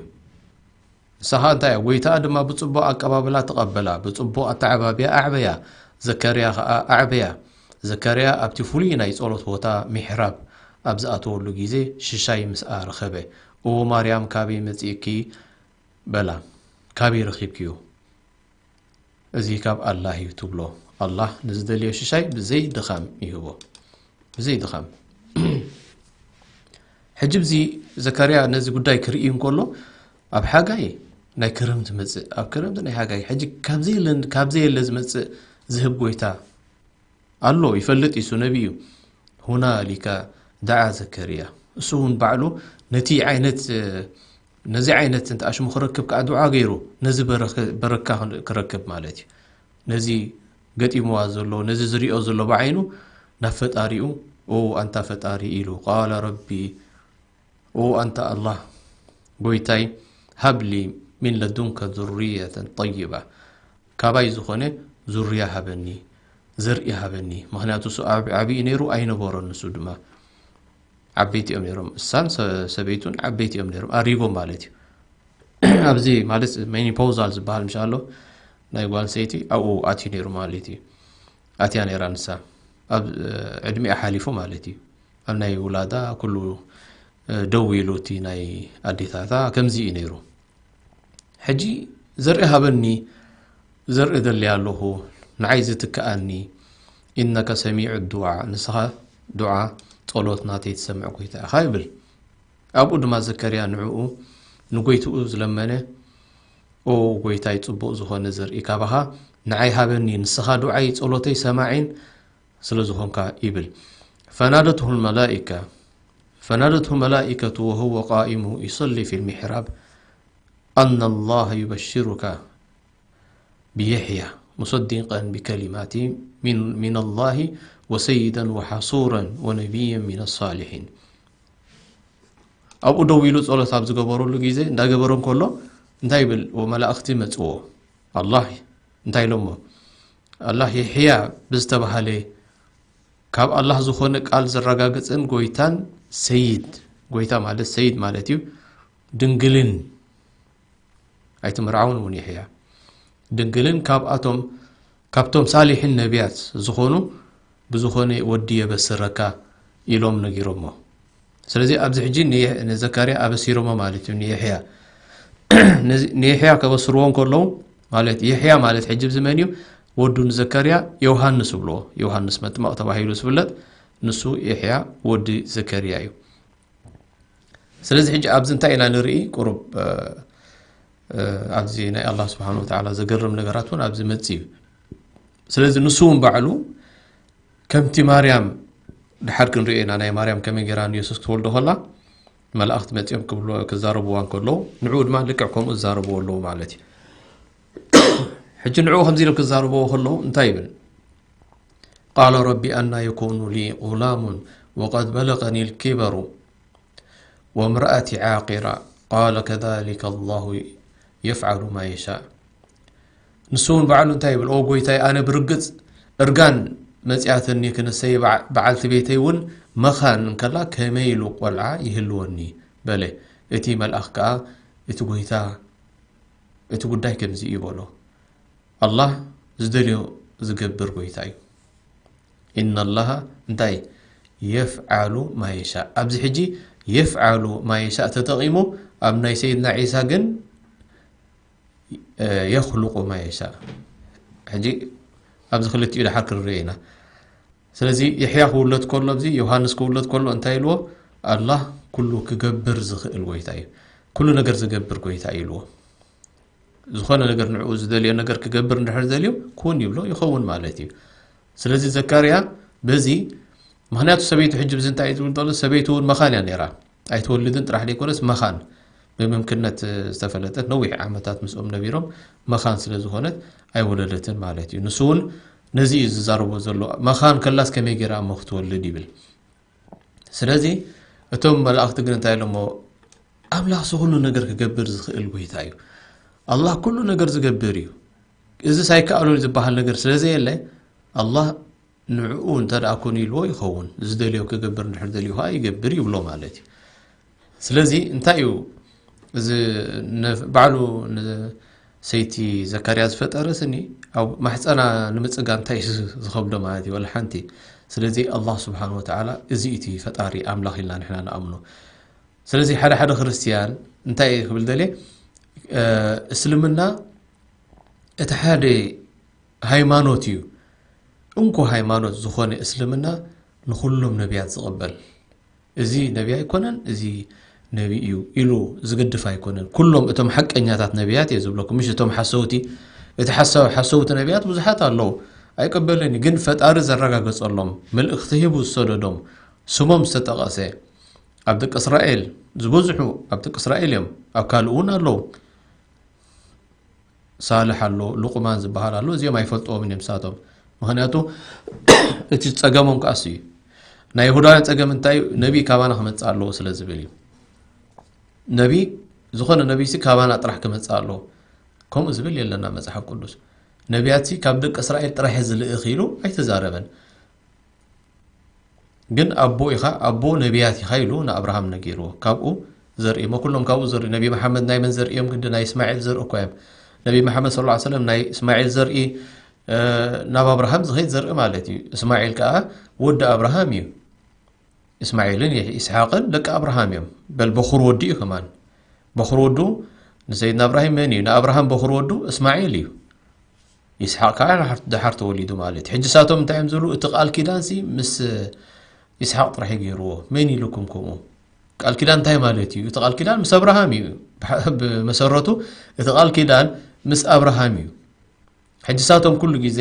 ንሳ ኸኣ እንታይ እያ? ጎይታኣ ድማ ብጽቡቕ ኣቀባብላ ተቐበላ፣ ብጽቡቕ ኣተዓባብያ ኣዕበያ፣ ዘከርያ ኸኣ ኣዕበያ። ዘከርያ ኣብቲ ፍሉይ ናይ ጸሎት ቦታ ሚሕራብ ኣብ ዝኣተወሉ ግዜ ሽሻይ ምስኣ ረኸበ። እወ ማርያም ካበይ መጺእኪ? በላ። ካበይ ረኺብክዮ? እዚ ካብ ኣላህ እዩ ትብሎ። ኣላህ ንዝደልዮ ሽሻይ ብዘይ ድኻም ይህቦ። ብዘይ ድኻም። ሕጂ ብዚ ዘካርያ ነዚ ጉዳይ ክርኢ እንከሎ ኣብ ሓጋይ ናይ ክረምቲ መጽእ፣ ኣብ ክረምቲ ናይ ሓጋይ። ሕጂ ካብ ዘየለ ካብ ዘየለ ዝመጽእ ዝህብ ጎይታ ኣሎ፣ ይፈልጥ እዩ፣ እሱ ነቢ እዩ። هنالك دعا زكريا እሱ እውን ባዕሉ ነቲ ዓይነት ነዚ ዓይነት እንተ ኣሽሙ ክረክብ ከዓ ዱዓ ገይሩ ነዚ በረከ- በረካ ክን- ክረክብ ማለት እዩ። ነዚ ገጢምዋ ዘሎ ነዚ ዝሪኦ ዘሎ ብዓይኑ ናብ ፈጣሪኡ ኦ ኣንታ ፈጣሪ ኢሉ ቃለ ረቢ ኦ ኣንታ ኣላህ ጎይታይ ሃብሊ ሚን ለዱንከ ዙርየተን ጠይባ ካባይ ዝኾነ ዙርያ ሃበኒ ዘርኢ ሃበኒ። ምክንያቱ እሱ ዓብ- ዓብዪ ነይሩ ኣይነበሮን። ንሱ ድማ ዓበይቲ እዮም ነይሮም። እሳን ሰ- ሰበይቱን ዓበይቲ እዮም ነይሮም ኣሪጎም ማለት እዩ። ኣብዚ ማለት ሜኒፖውዛል ዝበሃል ምሽ ኣሎ ናይ ጓል ሰይቲ ኣብኡ ኣትዩ ነይሩ ማለት እዩ። ኣትያ ነይራ ንሳ ኣብ ዕድሚኣ ሓሊፉ ማለት እዩ። ኣብ ናይ ውላዳ ኩሉ ደው ኢሉ እቲ ናይ ኣዴታታ ከምዚ እዩ ነይሩ። ሕጂ ዘርኢ ሃበኒ ዘርኢ ደሊ ኣለኹ ንዓይ ዝትክኣኒ ኢነከ ሰሚዑ ዱዓ ንስኻ ዱዓ ጸሎት ናተይ ትሰምዕ ጎይታ ኢኻ ይብል። ኣብኡ ድማ ዘከርያ ንዕኡ ንጎይትኡ ዝለመነ ኦ ጎይታይ ጽቡቕ ዝኾነ ዘርኢ ካባኻ ንዓይ ሃበኒ ንስኻ ዱዓይ ጸሎተይ ሰማዒን ስለ ዝኾንካ ይብል። فنادته الملائكة فنادته الملائكة وهو قائم يصلي في المحراب أن الله يبشرك بيحيى مصدقا بكلمات من, من الله وسيدا وحصورا ونبيا من الصالحين ኣብኡ ደው ኢሉ ጸሎት ኣብ ዝገበረሉ ግዜ እንዳገበረ እንከሎ እንታይ ይብል? መላእኽቲ መጽዎ። ኣላህ እንታይ ኢሎሞ? ኣላህ የሕያ ብዝተባሃለ ካብ ኣላህ ዝኾነ ቃል ዘረጋግጽን ጎይታን ሰይድ፣ ጎይታ ማለት ሰይድ ማለት እዩ፣ ድንግልን ኣይትምርዓውን እውን የሕያ። ድንግልን ካብኣቶም፣ ካብቶም ሳሊሕን ነቢያት ዝኾኑ ብዝኾነ ወዲ የበስረካ ኢሎም ነጊሮሞ። ስለዚ ኣብዚ ሕጂ ንየ-፣ ንዘካርያ ኣበሲሮሞ ማለት እዩ፣ ንየሕያ። ንዚ-፣ ንየሕያ ከበስርዎ እንከለዉ ማለት፣ የሕያ ማለት ሕጂ እዚ መን እዩ? ወዱ ንዘካርያ ዮሃንስ ይብልዎ። ዮሃንስ መጥምቕ ተባሂሉ ዝፍለጥ ንሱ የሕያ ወዲ ዘካርያ እዩ። ስለዚ ሕጂ ኣብዚ እንታይ ኢና ንርኢ? ቁሩብ፣ እ፣ እ፣ ኣብዚ ናይ ኣላህ ስብሓን ወተዓላ ዘገርም ነገራት እውን ኣብዚ መጽእ እዩ። ስለዚ ንሱ እውን ባዕሉ ከምቲ ማርያም ድሓር ክንሪኦ ኢና፣ ናይ ማርያም ከመይ ገይራ ንየሱስ ክትወልዶ ከላ መላእኽቲ መጺኦም ክብሎ፣ ክዛረብዋ እንከለዉ፣ ንዕኡ ድማ ልክዕ ከምኡ ዝዛረብዎ ኣለዉ ማለት እዩ። ሕጂ ንዕኡ ከምዚ ኢሎም ክዛረብዎ ከለዉ እንታይ ይብል? ቃለ ረቢ ኣና የኩኑ ሊ ጉላሙን ወቀድ በለገኒ ልኪበሩ ወምርኣቲ ዓቂራ ቃለ ከዛሊከ ኣላሁ የፍዓሉ ማ የሻእ። ንሱ እውን ባዕሉ እንታይ ይብል? ኦ ጎይታይ፣ ኣነ ብርግጽ እርጋን መጺኣትኒ፣ ክንሰይ በዓ-፣ በዓልቲ ቤተይ እውን መኻን እንከላ ከመይ ኢሉ ቆልዓ ይህልወኒ? በለ። እቲ መልኣኽ ከኣ፣ እቲ ጎይታ፣ እቲ ጉዳይ ከምዚ እዩ በሎ። ኣላህ ዝደልዮ ዝገብር ጎይታ እዩ። ኢነላሃ እንታይ? የፍዓሉ ማ የሻእ። ኣብዚ ሕጂ የፍዓሉ ማ የሻእ ተጠቒሙ፣ ኣብ ናይ ሰይድና ዒሳ ግን፣ እ፣ የኽሉቁ ማ የሻእ። ሕጂ ኣብዚ ክልቲኡ ድሓር ክንርኢ ኢና። ስለዚ የሕያ ክውለድ ከሎ፣ ኣብዚ ዮሃንስ ክውለድ ከሎ እንታይ ኢልዎ? ኣላህ ኩሉ ክገብር ዝኽእል ጎይታ እዩ። ኩሉ ነገር ዝገብር ጎይታ እዩ ኢልዎ። ዝኾነ ነገር ንዕኡ ዝደልዮ ነገር ክገብር እንድሕር ደልዩ፣ ኩን ይብሎ፣ ይኸውን ማለት እዩ። ስለዚ ዘካርያ በዚ፣ ምኽንያቱ ሰበይቱ ሕጂ ብዚ እንታይ እዩ ዝብል ዘሎ? ሰበይቱ እውን መኻን እያ ነይራ። ኣይትወልድን ጥራሕ ዘይኮነስ መኻን፣ ብምምክነት ዝተፈለጠት፣ ነዊሕ ዓመታት ምስኦም ነቢሮም፣ መኻን ስለ ዝኾነት ኣይወለደትን ማለት እዩ። ንሱ እውን ነዚ እዩ ዝዛረቦ ዘሎ። መኻን ከላስ ከመይ ገይራ እሞ ክትወልድ ይብል። ስለዚ እቶም መላእኽቲ ግን እንታይ ኢሎሞ? ኣምላኽ ኩሉ ነገር ክገብር ዝኽእል ጎይታ እዩ። ኣላህ ኩሉ ነገር ዝገብር እዩ። እዚ ሳይከኣሎ ዝበሃል ነገር ስለ ዘየለ፣ ኣላህ ንዕኡ እንተ ደኣ ኩን ኢልዎ ይኸውን። ዝደልዮ ክገብር እንድሕር ደልዩ ኸዓ ይገብር ይብሎ ማለት እዩ። ስለዚ እንታይ እዩ እዚ ነ-፣ ባዕሉ ንሰይቲ ዘካርያ ዝፈጠረ ስኒ ኣብ ማሕፀና ንምፅጋ እንታይ እዩ ዝኸብዶ ማለት እዩ? ወላ ሓንቲ። ስለዚ ኣላህ ስብሓን ወተዓላ እዚ እቲ ፈጣሪ ኣምላኽ ኢልና ንሕና ንኣምኖ። ስለዚ ሓደ ሓደ ክርስትያን እንታይ እዩ ክብል ደልየ? እ፣ እስልምና እቲ ሓደ ሃይማኖት እዩ። እንኮ ሃይማኖት ዝኾነ እስልምና ንኹሎም ነቢያት ዝቕበል፣ እዚ ነቢ ኣይኮነን፣ እዚ ነቢ እዩ ኢሉ ዝግድፍ ኣይኮነን። ኩሎም እቶም ሓቀኛታት ነቢያት እየ ዝብለኩም፣ ምሽ እቶም ሓሰውቲ። እቲ ሓሳዊ፣ ሓሰውቲ ነቢያት ብዙሓት ኣለዉ፣ ኣይቀበልን እዩ። ግን ፈጣሪ ዘረጋገጸሎም፣ መልእኽቲ ሂቡ ዝሰደዶም፣ ስሞም ዝተጠቐሰ፣ ኣብ ደቂ እስራኤል ዝበዝሑ፣ ኣብ ደቂ እስራኤል እዮም፣ ኣብ ካልእ እውን ኣለዉ። ሳልሕ ኣሎ፣ ሉቕማን ዝበሃል ኣሎ። እዚኦም ኣይፈልጥዎምን እዮም ንሳቶም። ምኽንያቱ እቲ ጸገሞም ከኣሱ እዩ። ናይ ይሁዳውያን ጸገም እንታይ እዩ? ነቢ ካባና ክመጽእ ኣለዎ ስለ ዝብል እዩ። ነቢ፣ ዝኾነ ነቢሲ ካባና ጥራሕ ክመጽእ ኣለዎ። ከምኡ ዝብል የለና መጽሓፍ ቅዱስ። ነቢያትሲ ካብ ደቂ እስራኤል ጥራሕ እየ ዝልእኽ ኢሉ ኣይተዛረበን። ግን ኣቦ ኢኻ፣ ኣቦ ነቢያት ኢኻ ኢሉ ንኣብርሃም ነጊርዎ። ካብኡ ዘርኢ፣ እሞ ኩሎም ካብኡ ዘርኢ፣ ነቢ መሓመድ ናይ መን ዘርኢ እዮም? ግዲ ናይ እስማዒል ዘርኢ እኮ እዮም። ነቢ መሓመድ ሰለላሁ ዐለይሂ ወሰለም ናይ እስማዒል ዘርኢ፣ እ፣ ናብ ኣብርሃም ዝኸይድ ዘርኢ ማለት እዩ። እስማዒል ከኣ ወዲ ኣብርሃም እዩ። እስማዒልን ይሕ-፣ ይስሓቅን ደቂ ኣብርሃም እዮም። በል በኹር ወዱ እዩ ከማን። በኹር ወዱ ንሰይድና እብራሂም መን እዩ? ንኣብርሃም በኹር ወዱ እስማዒል እዩ። ይስሓቅ ከኣ ደሓር፣ ደሓር ተወሊዱ ማለት እዩ። ሕጂ ሳቶም እንታይ እዮም ዝብሉ? እቲ ቃል ኪዳንሲ ምስ ይስሓቅ ጥራሕ እዩ ገይርዎ። መን ኢሉኩም ከምኡ? ቃል ኪዳን እንታይ ማለት እዩ? እቲ ቃል ኪዳን ምስ ኣብርሃም እዩ። ብሓ-፣ ብመሰረቱ እቲ ቃል ኪዳን ምስ ኣብርሃም እዩ። ሕጂ ሳቶም ኩሉ ግዜ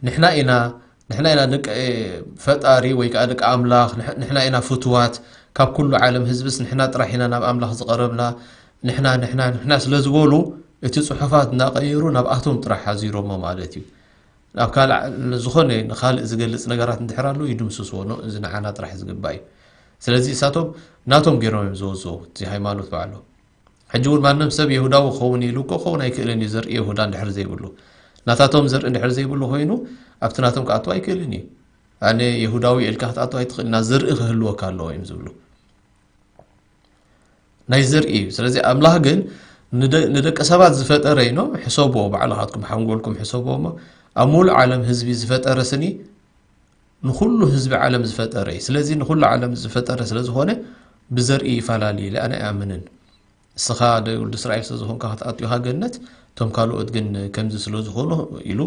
ንሕና ኢና፣ ንሕና ኢና ደቂ ፈጣሪ ወይ ከኣ ደቂ ኣምላኽ፣ ንሕ-፣ ንሕና ኢና ፍቱዋት፣ ካብ ኩሉ ዓለም ህዝብስ ንሕና ጥራሕ ኢና ናብ ኣምላኽ ዝቐረብና፣ ንሕና፣ ንሕና፣ ንሕና ስለ ዝበሉ፣ እቲ ጽሑፋት እናቐየሩ ናብኣቶም ጥራሕ ኣዚሮሞ ማለት እዩ። ናብ ካልእ፣ ዝኾነ ንኻልእ ዝገልጽ ነገራት እንድሕር ኣሎ ይድምስስዎ፣ ኖ፣ እዚ ንዓና ጥራሕ ዝግባእ እዩ። ስለዚ እሳቶም ናቶም ገይሮም እዮም ዝወዝዎ፣ እቲ ሃይማኖት ባዕሉ። ሕጂ እውን ማንም ሰብ የሁዳዊ ክኸውን ኢሉ እኮ ክኸውን ኣይክእልን እዩ፣ ዘርኢ የሁዳ እንድሕር ዘይብሉ። ናታቶም ዘርኢ እንድሕር ዘይብሉ ኮይኑ፣ ኣብቲ ናቶም ክኣቱ ኣይክእልን እዩ። ኣነ ይሁዳዊ ኢልካ ክትኣቱ ኣይትኽእል ኢና፣ ዘርኢ ክህልወካ ኣለዎ እዮም ዝብሉ። ናይ ዘርኢ እዩ። ስለዚ ኣምላኽ ግን ንደ-፣ ንደቂ ሰባት ዝፈጠረ ኢኖ ሕሰብዎ፣ ባዕልኻትኩም ሓንጎልኩም ሕሰብዎ እሞ፣ ኣብ ሙሉእ ዓለም ህዝቢ ዝፈጠረ ስኒ ንኹሉ ህዝቢ ዓለም ዝፈጠረ እዩ። ስለዚ ንኹሉ ዓለም ዝፈጠረ ስለ ዝኾነ ብዘርኢ ይፈላለ ኢለ ኣነ ኣይኣምንን። ንስኻ ደ-፣ ወዲ እስራኤል ስለ ዝኾንካ ክትኣቱ ኢኻ ገነት፣ እቶም ካልኦት ግን ከምዚ ስለ ዝኾኑ ኢሉ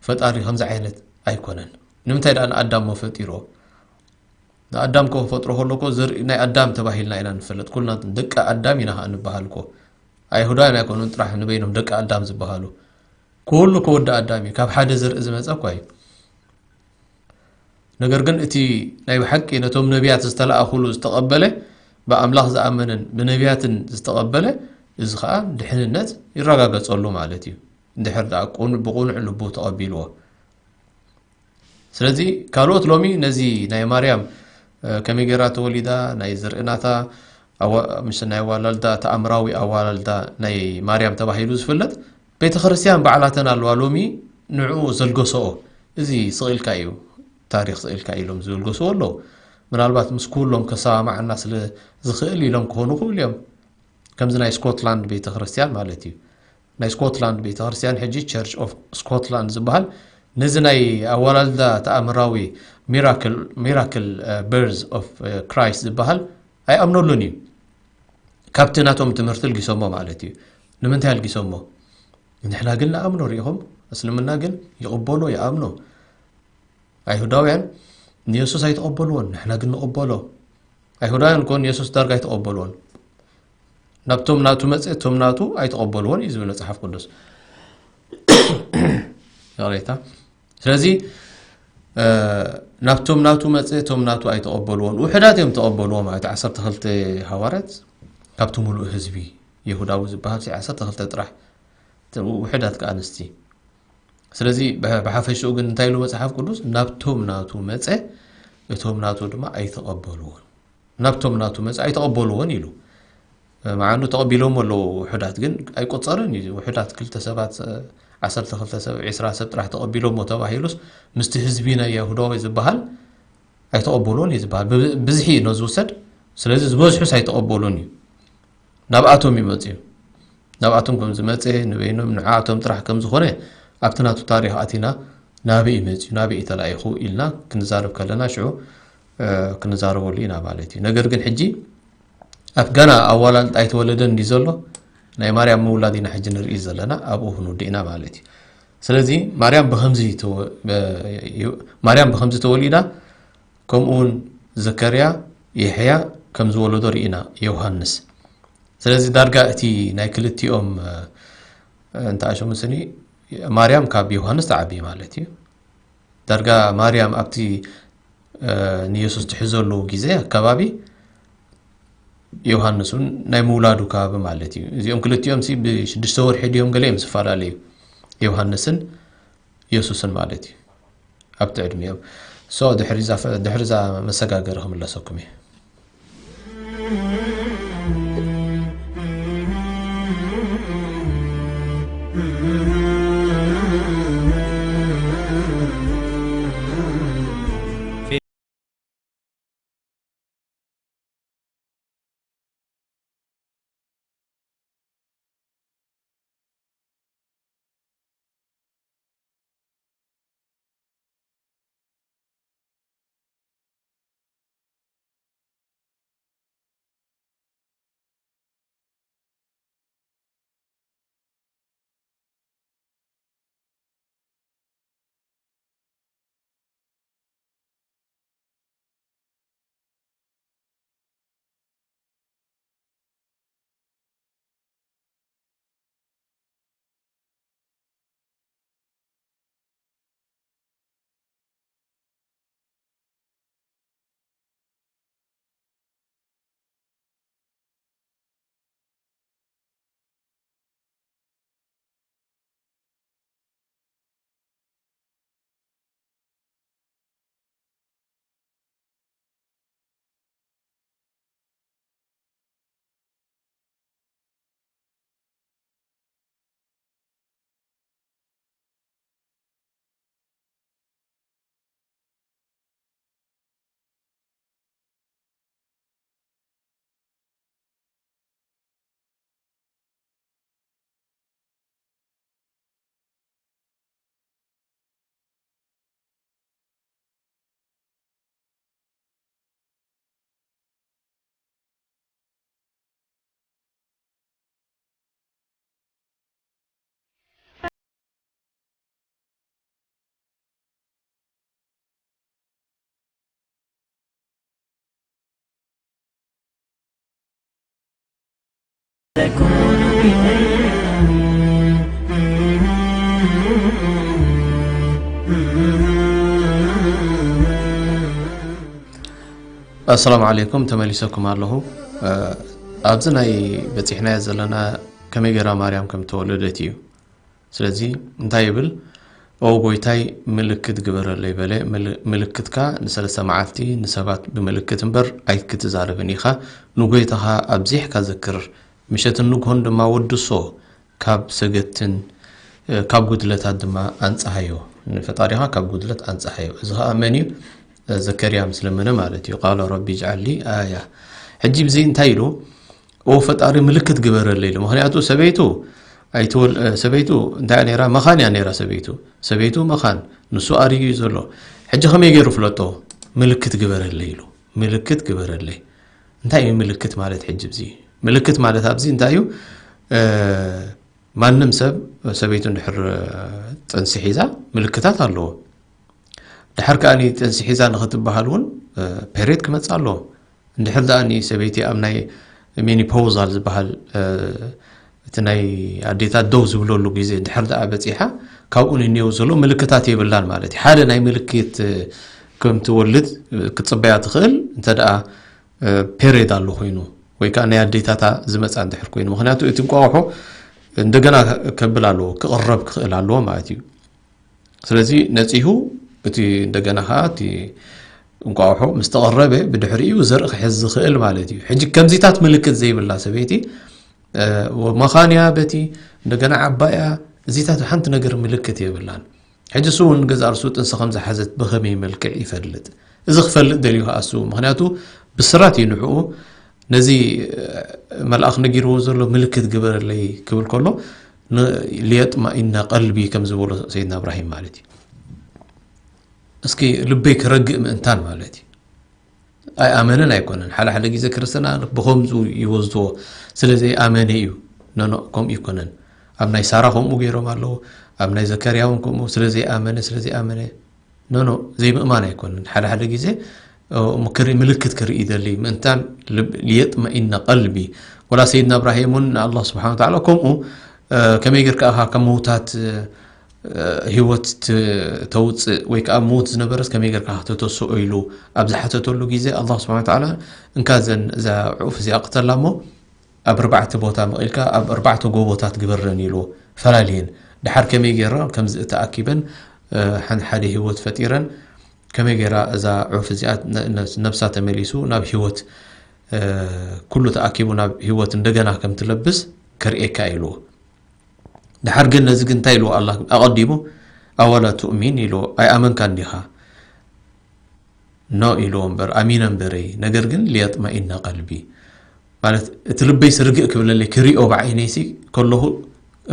ፈጣሪ ከምዚ ዓይነት ኣይኮነን። ንምንታይ ደኣ ንኣዳም እሞ ፈጢርዎ? ንኣዳም እኮ ክፈጥሮ ከሎ እኮ ዘርኢ ናይ ኣዳም ተባሂልና ኢና ንፈለጥ። ኩልና ደቂ ኣዳም ኢና ኸኣ ንበሃል እኮ። ኣይሁዳውያን ኣይኮኑን ጥራሕ ንበይኖም ደቂ ኣዳም ዝበሃሉ። ኩሉ እኮ ወዲ ኣዳም እዩ። ካብ ሓደ ዘርኢ ዝመጸ እኳ እዩ። ነገር ግን እቲ ናይ ብሓቂ ነቶም ነቢያት ዝተለኣኹሉ ዝተቐበለ፣ ብኣምላኽ ዝኣመነን ብነቢያትን ዝተቐበለ፣ እዚ ኸኣ ድሕንነት ይረጋገጸሉ ማለት እዩ። እንድሕር ደኣ ቁን-፣ ብቑኑዕ ልቡ ተቐቢልዎ። ስለዚ ካልኦት ሎሚ ነዚ ናይ ማርያም፣ እ፣ ከመይ ገይራ ተወሊዳ፣ ናይ ዘርኢ ናታ ኣዋ-፣ ምስ ናይ ኣዋላልዳ፣ ተኣምራዊ ኣዋላልዳ ናይ ማርያም ተባሂሉ ዝፍለጥ፣ ቤተ ክርስቲያን ባዕላተን ኣለዋ ሎሚ ንዕኡ ዘልገሰኦ። እዚ ስቕ ኢልካ እዩ፣ ታሪኽ ስቕ ኢልካ ኢሎም ዝልገስዎ ኣለዉ። ምናልባት ምስ ኩሎም ከሰማምዓና ስለ ዝኽእል ኢሎም ክኾኑ ይኽእሉ እዮም። ከምዚ ናይ ስኮትላንድ ቤተ ክርስቲያን ማለት እዩ። ናይ ስኮትላንድ ቤተ ክርስቲያን ሕጂ ቸርች ኦፍ ስኮትላንድ ዝበሃል ነዚ ናይ ኣዋላልዳ ተኣምራዊ ሚራክል፣ ሚራክል፣ እ፣ በርዝ ኦፍ፣ እ፣ ክራይስት ዝበሃል ኣይኣምነሉን እዩ። ካብቲ ናቶም ትምህርቲ ልጊሶሞ ማለት እዩ። ንምንታይ ኣልጊሶሞ? ንሕና ግን ንኣምኖ፣ ርኢኹም፣ እስልምና ግን ይቕበሎ፣ ይኣምኖ። ኣይሁዳውያን ንየሱስ ኣይተቐበልዎን፣ ንሕና ግን ንቐበሎ። ኣይሁዳውያን እኮ ንየሱስ ዳርጋ ኣይተቐበልዎን። ናብቶም ናቱ መጸ፣ እቶም ናቱ ኣይተቐበልዎን እዩ ዝብል መጽሓፍ ቅዱስ። ይቕሬታ። ስለዚ፣ እ፣ ናብቶም ናቱ መጸ፣ እቶም ናቱ ኣይተቐበልዎን። ውሑዳት እዮም ተቐበልዎ ማለት፣ ዓሰርተ ክልተ ሃዋርያት ካብቲ ሙሉእ ህዝቢ ይሁዳዊ ዝበሃል ሲ ዓሰርተ ክልተ ጥራሕ፣ እቲ ውሑዳት ከኣ ኣንስቲ። ስለዚ፣ ብሐ-፣ ብሓፈሽኡ ግን እንታይ ኢሉ መጽሓፍ ቅዱስ? ናብቶም ናቱ መጸ፣ እቶም ናቱ ድማ ኣይተቐበልዎን። ናብቶም ናቱ መጸ፣ ኣይተቐበልዎን ኢሉ። መዓኑ ተቐቢሎሞ ኣለዉ ውሑዳት፣ ግን ኣይቆጸርን እዩ። ውሑዳት ክልተ ሰባት፣ ዓሰርተ ክልተ ሰብ፣ ዒስራ ሰብ ጥራሕ ተቐቢሎሞ ተባሂሉስ፣ ምስቲ ህዝቢ ናይ የሁዳዊ ዝበሃል ኣይተቐበልዎን እዩ ዝበሃል። ብ-፣ ብዝሒ ነው ዝውሰድ። ስለዚ ዝበዝሑስ ኣይተቐበሉን እዩ። ናብኣቶም እዩ መጽዩ። ናብኣቶም ከም ዝመጸ፣ ንበይኖም ንዓኣቶም ጥራሕ ከም ዝኾነ ኣብቲ ናቱ ታሪኽ ኣቲና ናበይ እዩ መጽዩ፣ ናበይ እዩ ተላኢኹ ኢልና ክንዛረብ ከለና ሽዑ፣ እ፣ ክንዛረበሉ ኢና ማለት እዩ። ነገር ግን ሕጂ ኣብ ገና ኣዋላልጣ ኣይተወለደን እንዲ ዘሎ ናይ ማርያም ምውላድ ኢና ሕጂ ንርኢ ዘለና፣ ኣብኡ ክንውድእ ኢና ማለት እዩ። ስለዚ ማርያም ብኸምዚ ተወ-፣ ብ-፣ ማርያም ብኸምዚ ተወሊዳ፣ ከምኡ እውን ዘከርያ፣ የሕያ ከም ዝወለዶ ርኢና፣ ዮሃንስ። ስለዚ ዳርጋ እቲ ናይ ክልቲኦም፣ እ፣ እንተኣሸሙ ስኒ፣ ማርያም ካብ ዮሃንስ ትዓቢ ማለት እዩ። ዳርጋ ማርያም ኣብቲ፣ እ፣ ንየሱስ ትሕዘሉ ግዜ ኣከባቢ ዮሃንስ እውን ናይ ምውላዱ ከባቢ ማለት እዩ። እዚኦም ክልቲኦም ሲ ብሽዱሽተ ወርሒ ድዮም ገለ እዮም ዝፈላለዩ፣ ዮሃንስን የሱስን ማለት እዩ። ኣብቲ ዕድሚኦም። ሶ ድሕሪ እዛ ፈ-፣ ድሕሪ እዛ መሰጋገሪ ክምለሰኩም እየ። ኣሰላሙ ዓለይኩም፣ ተመሊሰኩም ኣለኹ። እ፣ ኣብዚ ናይ በፂሕናዮ ዘለና ከመይ ገይራ ማርያም ከም ተወለደት እዩ። ስለዚ እንታይ ይብል? "ኦ ጎይታይ፣ ምልክት ግበረለይ" በለ። ምል-፣ ምልክትካ ንሰለስተ መዓልቲ ንሰባት ብምልክት እምበር ኣይክትዛረብን ኢኻ። ንጎይታኻ ኣብዚሕካ ዘክር። ምሸትን ንግሆን ድማ ወድሶ፣ ካብ ሰገትን፣ እ፣ ካብ ጉድለታት ድማ ኣንጽሃዮ። ንፈጣሪኻ ካብ ጉድለት ኣንጽሃዮ። እዚ ኸኣ መን እዩ? እ፣ ዘከርያ ምስ ለመነ ማለት እዩ። "ቃለ ረቢ ጅዓል ሊ ኣያ።" ሕጂ ብዚ እንታይ ኢሉ? "ኦ ፈጣሪ፣ ምልክት ግበረለይ" ኢሉ። ምኽንያቱ ሰበይቱ ኣይትወል-፣ እ፣ ሰበይቱ እንታይ እያ ነይራ? መኻን እያ ነይራ ሰበይቱ። ሰበይቱ መኻን፣ ንሱ ኣርዩ እዩ ዘሎ። ሕጂ ከመይ ገይሩ ፍለጦ? "ምልክት ግበረለይ" ኢሉ። "ምልክት ግበረለይ።" እንታይ እዩ ምልክት ማለት? ሕጂ ብዚ ምልክት ማለት ኣብዚ እንታይ እዩ? እ፣ ማንም ሰብ ሰበይቱ እንድሕር ጥንሲ ሒዛ ምልክታት ኣለዎ። ድሓር ከኣ ጥንሲ ሒዛ ንኽትበሃል እውን፣ እ፣ ፔሬድ ክመጽእ ኣለዎ። እንድሕር ደኣ ሰበይቲ ኣብ ናይ ሜኒፖውዛል ዝበሃል፣ እ፣ እቲ ናይ ኣዴታት ደው ዝብለሉ ግዜ እንድሕር ደኣ በጺሓ፣ ካብኡ ንኔው ዘሎ ምልክታት የብላን ማለት እዩ። ሓደ ናይ ምልክት፣ እ፣ ከም ትወልድ፣ እ፣ ክትጽበያ ትኽእል እንተ ደኣ፣ እ፣ ፔሬድ ኣሎ ኮይኑ፣ ወይ ከኣ ናይ ኣዴታታ ዝመጻ እንድሕር ኮይኑ። ምኽንያቱ እቲ እንቋቑሖ እንደገና ከብል ኣለዎ፣ ክቕረብ ክኽእል ኣለዎ ማለት እዩ። ስለዚ ነጺሁ እቲ እንደገና ከኣ እቲ እንቋቑሖ ምስ ተቐረበ ብድሕሪኡ ዘርኢ ክሕዝ ዝኽእል ማለት እዩ። ሕጂ ከምዚታት ምልክት ዘይብላ ሰበይቲ፣ እ፣ መኻን እያ በቲ እንደገና ዓባይ እያ፣ እዚታት ሓንቲ ነገር ምልክት የብላን። ሕጂ እሱ እውን ገዛ ርእሱ ጥንሲ ከም ዝሓዘት ብኸመይ መልክዕ ይፈልጥ? እዚ ክፈልጥ ደልዩ ከኣ እሱ፣ ምኽንያቱ ብስራት እዩ ንዕኡ ነዚ፣ እ፣ መልኣኽ ነጊርዎ ዘሎ ምልክት ግበረለይ ክብል ከሎ፣ ን-፣ "ሊየጥመኢነ ቀልቢ" ከም ዝበሎ ሰይድና እብራሂም ማለት እዩ። እስኪ ልበይ ክረግእ ምእንታን ማለት እዩ። ኣይኣመነን ኣይኮነን። ሓደ ሓደ ግዜ ክርስትና ብኸምኡ ይወዝዎ፣ ስለ ዘይኣመነ እዩ። ኖኖ፣ ከምኡ ይኮነን። ኣብ ናይ ሳራ ከምኡ ገይሮም ኣለዉ፣ ኣብ ናይ ዘከርያ እውን ከምኡ፣ ስለ ዘይኣመነ፣ ስለ ዘይኣመነ። ኖኖ፣ ዘይምእማን ኣይኮነን። ሓደ ሓደ ግዜ፣ እ፣ ምክሪ-፣ ምልክት ክርኢ ይደሊ፣ ምእንታን ልብ-፣ "ሊየጥመኢነ ቀልቢ". ወላ ሰይድና እብራሂም እውን ንኣላህ ስብሓን ወተዓላ ከምኡ፣ እ፣ ከመይ ጌርካ ኢኻ ካብ ምውታት፣ እ፣ ህይወት ት-፣ ተውፅእ ወይ ከዓ ምውት ዝነበረስ ከመይ ጌርካ ከተተስኦ ኢሉ ኣብ ዝሓተተሉ ግዜ ኣላህ ስብሓን ወተዓላ እንካ ዘን እዛ ዑፍ እዚኣ ቅተላ እሞ ኣብ ኣርባዕተ ቦታ መቒልካ ኣብ ኣርባዕተ ጎቦታት ግበረን ኢሉ ፈላልየን። ድሓር ከመይ ጌረን ከምዚ ተኣኪበን፣ እ፣ ሓን-፣ ሓደ ህይወት ፈጢረን ከመይ ጌራ እዛ ዑፍ እዚኣ ነ-፣ ነ-፣ ነብሳ ተመሊሱ ናብ ህይወት፣ እ፣ ኩሉ ተኣኪቡ ናብ ህይወት እንደገና ከም ትለብስ ከርእየካ ኢልዎ። ድሓር ግን ነዚ ግን እንታይ ኢልዎ ኣላህ ኣቐዲሙ? "ኣወላ ቱእሚን" ኢልዎ፣ "ኣይኣመንካን ዲኻ?" ኖ ኢልዎ እምበር፣ ኣሚነ እምበረይ፣ ነገር ግን "ሊየጥመኢነ ቀልቢ" ማለት እቲ ልበይስ ርግእ ክብለለይ፣ ክሪኦ ብዓይነይሲ ከለኹ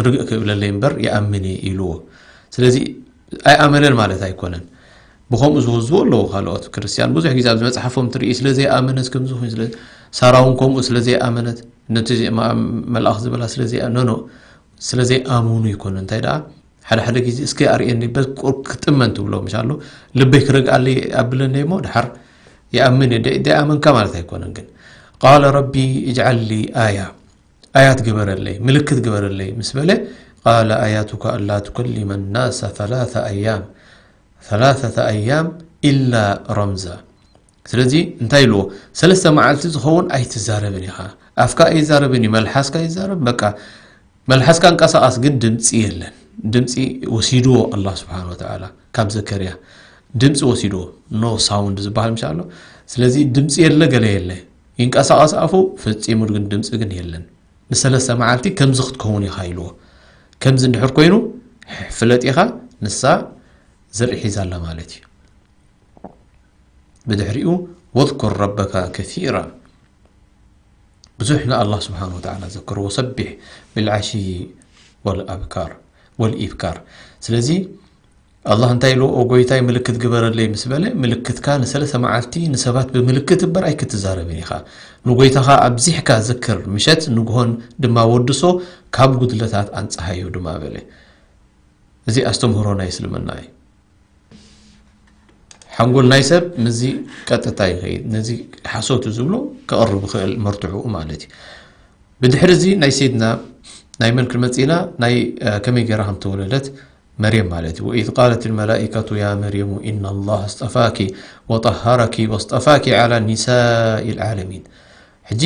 ርግእ ክብለለይ እምበር ይኣምን እየ ኢልዎ። ስለዚ ኣይኣመነን ማለት ኣይኮነን። ብኸምኡ ዝወዝዎ ኣለዉ ካልኦት ክርስትያን። ብዙሕ ግዜ ኣብዚ መጽሓፎም ትርኢ፣ ስለ ዘይኣመነት ከምዚ ኮይኑ፣ ስለ ሳራ እውን ከምኡ ስለ ዘይኣመነት፣ ነቲ ማ-፣ መልኣኽ ዝበላ ስለ ዘይኣ-፣ ኖ፣ ኖ፣ ስለ ዘይኣምኑ ይኮነ። እንታይ ደኣ፣ ሓደ ሓደ ግዜ እስኪ ኣርእየኒ፣ በቁር ክጥመን ትብሎ፣ ምሻሎ፣ ልበይ ክረግኣለይ ኣብለኒ እሞ፣ ድሓር ይኣምን እየ። ደ-፣ ደይኣመንካ ማለት ኣይኮነን። ግን፣ "ቃለ ረቢ እጅዓል ሊ ኣያ፣ ኣያት ግበረለይ፣ ምልክት ግበረለይ" ምስ በለ፣ "ቃለ ኣያቱካ ኣላ ቱከሊመ ናሰ ሰላተ ኣያም፣ ሰላሰተ ኣያም ኢላ ረምዛ።" ስለዚ እንታይ ኢልዎ? ሰለስተ መዓልቲ ዝኸውን ኣይትዛረብን ኢኻ። ኣፍካ ኣይዛረብን እዩ፣ መልሓስካ ይዛረብ፣ በቃ መልሓስካ እንቀሳቐስ፣ ግን ድምፂ የለን። ድምፂ ወሲድዎ ኣላህ ስብሓን ወተዓላ ካብ ዘከርያ። ድምፂ ወሲድዎ፣ ኖ ሳውንድ ዝበሃል ምሻ ኣሎ። ስለዚ ድምፂ የለ፣ ገለ የለ። ይንቀሳቐስ ኣፉ፣ ፈፂሙ ግን ድምፂ ግን የለን። ንሰለስተ መዓልቲ ከምዚ ክትከውን ኢኻ ኢልዎ። ከምዚ እንድሕር ኮይኑ፣ ፍለጥ ኢኻ፣ ንሳ ዘርኢ ሒዛ ኣላ ማለት እዩ። ብድሕሪኡ፣ "ወዝኩር ረበካ ከሲራ"፣ ብዙሕ ንኣላህ ስብሓን ወተዓላ ዘክር፣ "ወሰቢሕ ብልዓሽይ ወልኣብካር፣ ወልኢብካር።" ስለዚ፣ ኣላህ እንታይ ኢሉ? "ኦ ጎይታይ፣ ምልክት ግበረለይ" ምስ በለ፣ ምልክትካ ንሰለስተ መዓልቲ ንሰባት ብምልክት እምበር ኣይክትዛረብን ኢኻ። ንጎይታኻ ኣብዚሕካ ዘክር፣ ምሸት ንግሆን ድማ ወድሶ፣ ካብ ጉድለታት ኣንጽሃዮ ድማ በለ። እዚ ኣስተምህሮ ናይ እስልምና እዩ። ሓንጎል ናይ ሰብ ምስዚ ቀጥታ ይኸይድ። ነዚ ሓሶት እዩ ዝብሎ ክቕርብ ይኽእል መርትዕኡ ማለት እዩ። ብድሕሪ እዚ ናይ ሰይድና ናይ መን ክንመጽእ ኢና? ናይ ከመይ ገይራ ከም ተወለደት መርየም ማለት እዩ። وإذ قالت الملائكة يا مريم إن الله اصطفاك وطهرك واصطفاك على نساء العالمين. ሕጂ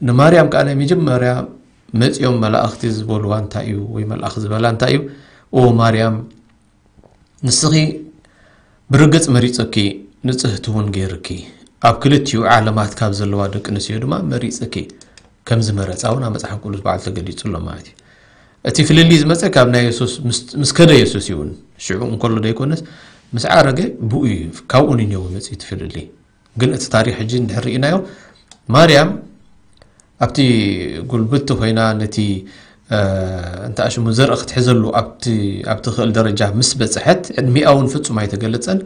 ንማርያም ከኣ ናይ መጀመርያ መጺኦም መላእኽቲ ዝበልዋ እንታይ እዩ ወይ መልኣኽ ዝበላ እንታይ እዩ? ኦ ማርያም ንስኺ ብርግጽ መሪጽኪ ንጽህቲ እውን ገይርኪ ኣብ ክልቲኡ ዓለማት ካብ ዘለዋ ደቂ ኣንስትዮ ድማ መሪጽኪ ከም ዝመረጻ እውን ኣብ መጽሓፍ ቅዱስ ባዕሉ ተገሊጹ ኣሎ ማለት እዩ። እቲ ፍልልይ ዝመጸ ካብ ናይ የሱስ ምስ ከደ የሱስ እዩ እውን ሽዑ እንከሎ ዘይኮነስ ምስ ዓረገ ብኡ እዩ ካብኡ ንኔው መጽእ እቲ ፍልልይ። ግን እቲ ታሪኽ ሕጂ እንድሕር ርኢናዮ ማርያም ኣብቲ ጉልብቲ ኮይና ነቲ እንተ ሽሙ ዘርኢ ክትሕዘሉ ኣብቲ ኣብቲ ክእል ደረጃ ምስ በጽሐት ዕድሚኣ እውን ፍጹም ኣይተገለጸን።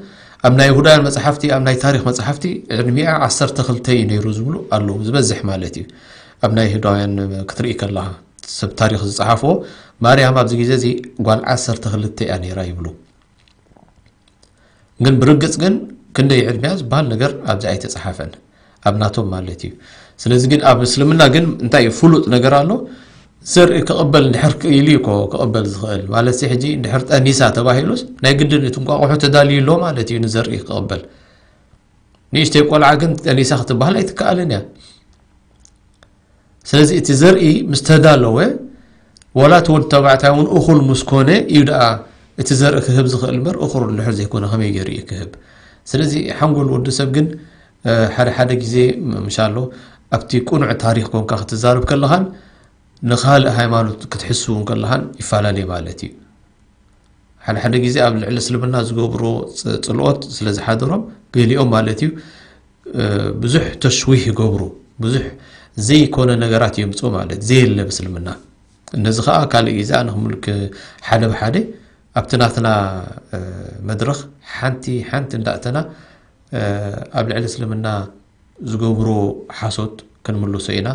ኣብ ናይ ይሁዳውያን መጽሓፍቲ ኣብ ናይ ታሪኽ መጽሓፍቲ ዕድሚኣ ዓሰርተ ክልተ እዩ ነይሩ ዝብሉ ኣለዉ ዝበዝሕ ማለት እዩ። ኣብ ናይ ይሁዳውያን ክትርኢ ከለኻ ሰብ ታሪኽ ዝጸሓፍዎ ማርያም ኣብዚ ግዜ እዚ ጓል ዓሰርተ ክልተ እያ ነይራ ይብሉ። ግን ብርግጽ ግን ክንደይ ዕድሚያ ዝበሃል ነገር ኣብዚ ኣይተጻሓፈን ኣብ ናቶም ማለት እዩ። ስለዚ ግን ኣብ እስልምና ግን እንታይ እዩ ፍሉጥ ነገር ኣሎ? ዘርኢ ክቕበል እንድሕር ክኢሉ እዩ እኮ ክቕበል ዝኽእል ማለት ሕጂ እንድሕር ጠኒሳ ተባሂሉስ ናይ ግድን እቲ እንቋቑሖ ተዳልዩ ኣሎ ማለት እዩ ንዘርኢ ክቕበል። ንእሽተይ ቆልዓ ግን ጠኒሳ ክትበሃል ኣይትከኣልን እያ። ስለዚ እቲ ዘርኢ ምስ ተዳለወ ዋላ እቲ ወዲ ተባዕታይ እውን እኹል ምስ ኮነ እዩ ደኣ እቲ ዘርኢ ክህብ ዝኽእል እምበር እኹል እንድሕር ዘይኮነ ከመይ ገይሩ እዩ ክህብ? ስለዚ ሓንጎል ወዲ ሰብ ግን ሓደ ሓደ ግዜ ምሻሎ ኣብቲ ቁኑዕ ታሪኽ ኮንካ ክትዛረብ ከለኻን ንኻልእ ሃይማኖት ክትሕስውን ከለኻን ይፈላለየ ማለት እዩ። ሓደ ሓደ ግዜ ኣብ ልዕሊ እስልምና ዝገብርዎ ጽልኦት ስለ ዝሓደሮም ገሊኦም ማለት እዩ ብዙሕ ተሽዊህ ይገብሩ፣ ብዙሕ ዘይኮነ ነገራት የምፅኡ ማለት ዘየለ ምስልምና። ነዚ ከዓ ካልእ ግዜ ኣነ ክምልክ ሓደ ብሓደ ኣብቲ ናትና መድረኽ ሓንቲ ሓንቲ እንዳእተና ኣብ ልዕሊ እስልምና ዝገብርዎ ሓሶት ክንምልሶ ኢና።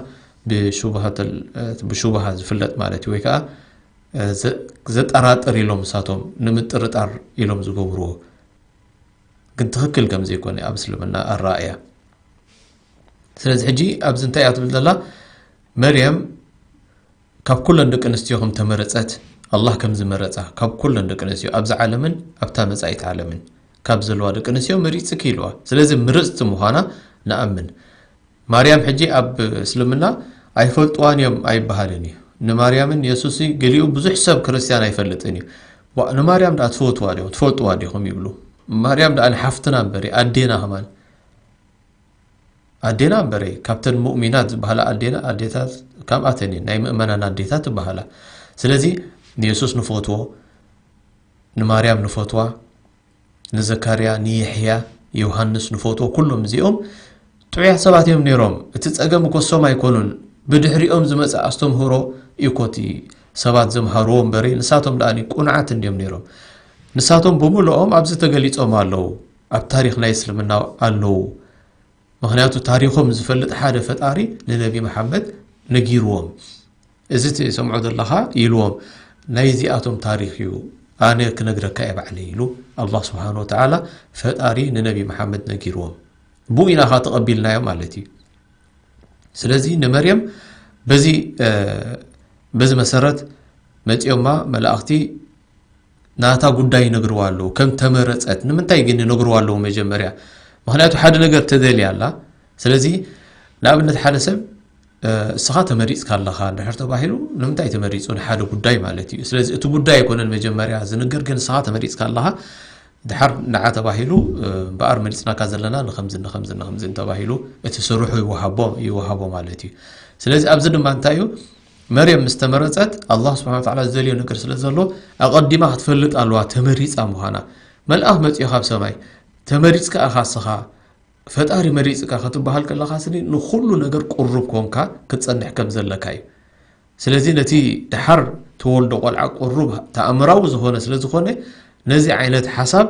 ብሹብሃ ዝፍለጥ ማለት እዩ ወይ ከዓ ዘጠራጥር ኢሎም ንሳቶም ንምጥርጣር ኢሎም ዝገብርዎ ግን ትኽክል ከም ዘይኮነ ኣብ እስልምና ኣረኣእያ። ስለዚ ሕጂ ኣብዚ እንታይ እያ ትብል ዘላ? መርያም ካብ ኩለን ደቂ ኣንስትዮ ከም ተመረጸት ኣላህ ከም ዝመረጻ ካብ ኩለን ደቂ ኣንስትዮ ኣብዚ ዓለምን ኣብታ መጻኢት ዓለምን ካብ ዘለዋ ደቂ ኣንስትዮ መሪጽኪ ኢልዋ። ስለዚ ምርጽቲ ምዃና ንኣምን። ማርያም ሕጂ ኣብ እስልምና ኣይፈልጥዋን እዮም ኣይበሃልን እዩ። ንማርያምን የሱስ ገሊኡ ብዙሕ ሰብ ክርስትያን ኣይፈልጥን እዩ። ንማርያም ደኣ ትፈትዋ ዲኹም ትፈልጥዋ ዲኹም ይብሉ። ማርያም ደኣ ንሓፍትና እምበሪ ኣዴና ከማን ኣዴና እምበሪ ካብተን ሙእሚናት ዝበሃላ ኣዴና ኣዴታት ካብኣተን ናይ ምእመናን ኣዴታት ትበሃላ። ስለዚ ንየሱስ ንፈትዎ፣ ንማርያም ንፈትዋ፣ ንዘካርያ፣ ንየሕያ፣ ዮሃንስ ንፈትዎ ኩሎም እዚኦም ጥዑያት ሰባት እዮም ነይሮም። እቲ ጸገም እኮ እሶም ኣይኮኑን፣ ብድሕሪኦም ዝመጸ ኣስተምህሮ እዩ እኮ እቲ ሰባት ዘምሃርዎ እምበሪ ንሳቶም ደኣ ቁኑዓት እንድዮም ነይሮም። ንሳቶም ብምልኦም ኣብዚ ተገሊጾም ኣለዉ፣ ኣብ ታሪኽ ናይ እስልምና ኣለዉ። ምኽንያቱ ታሪኾም ዝፈልጥ ሓደ ፈጣሪ ንነቢ መሓመድ ነጊርዎም። እዚ ትሰምዖ ዘለኻ ኢልዎም ናይዚኣቶም ታሪኽ እዩ ኣነ ክነግረካ እየ ባዕለይ ኢሉ ኣላህ ስብሓን ወተዓላ ፈጣሪ ንነቢ መሓመድ ነጊርዎም። ብኡ ኢና ኻ ተቐቢልናዮ ማለት እዩ። ስለዚ ንመርየም በዚ በዚ መሰረት መፂኦማ መላእኽቲ ናታ ጉዳይ ይነግርዋ ኣለዉ ከም ተመረፀት። ንምንታይ ግን ይነግርዋ ኣለዉ መጀመርያ? ምክንያቱ ሓደ ነገር ተደልያ ኣላ። ስለዚ ንኣብነት ሓደ ሰብ እስኻ ተመሪፅካ ኣለኻ እንድሕር ተባሂሉ ንምንታይ ተመሪፁ ንሓደ ጉዳይ ማለት እዩ። ስለዚ እቲ ጉዳይ ኣይኮነን መጀመርያ ዝንገር ግን እስኻ ተመሪፅካ ኣለኻ ድሓር ንዓ ተባሂሉ እምበኣር መሪፅናካ ዘለና ንኸምዚ ንኸምዚ ንኸምዚ ተባሂሉ እቲ ስርሑ ይወሃቦ ይወሃቦ ማለት እዩ። ስለዚ ኣብዚ ድማ እንታይ እዩ መርየም ምስ ተመረጸት ኣላህ ስብሓን ወተዓላ ዝደልዮ ነገር ስለ ዘሎ ኣቐዲማ ክትፈልጥ ኣለዋ ተመሪጻ ምዃና። መልኣኽ መጺኡ ካብ ሰማይ ተመሪጽካ ኢኻ እስኻ ፈጣሪ መሪጽካ ክትበሃል ከለኻ ስኒ ንኹሉ ነገር ቁሩብ ኮንካ ክትጸንሕ ከም ዘለካ እዩ። ስለዚ ነቲ ድሓር ተወልዶ ቆልዓ ቁሩብ ተኣምራዊ ዝኾነ ስለ ዝኾነ ነዚ ዓይነት ሓሳብ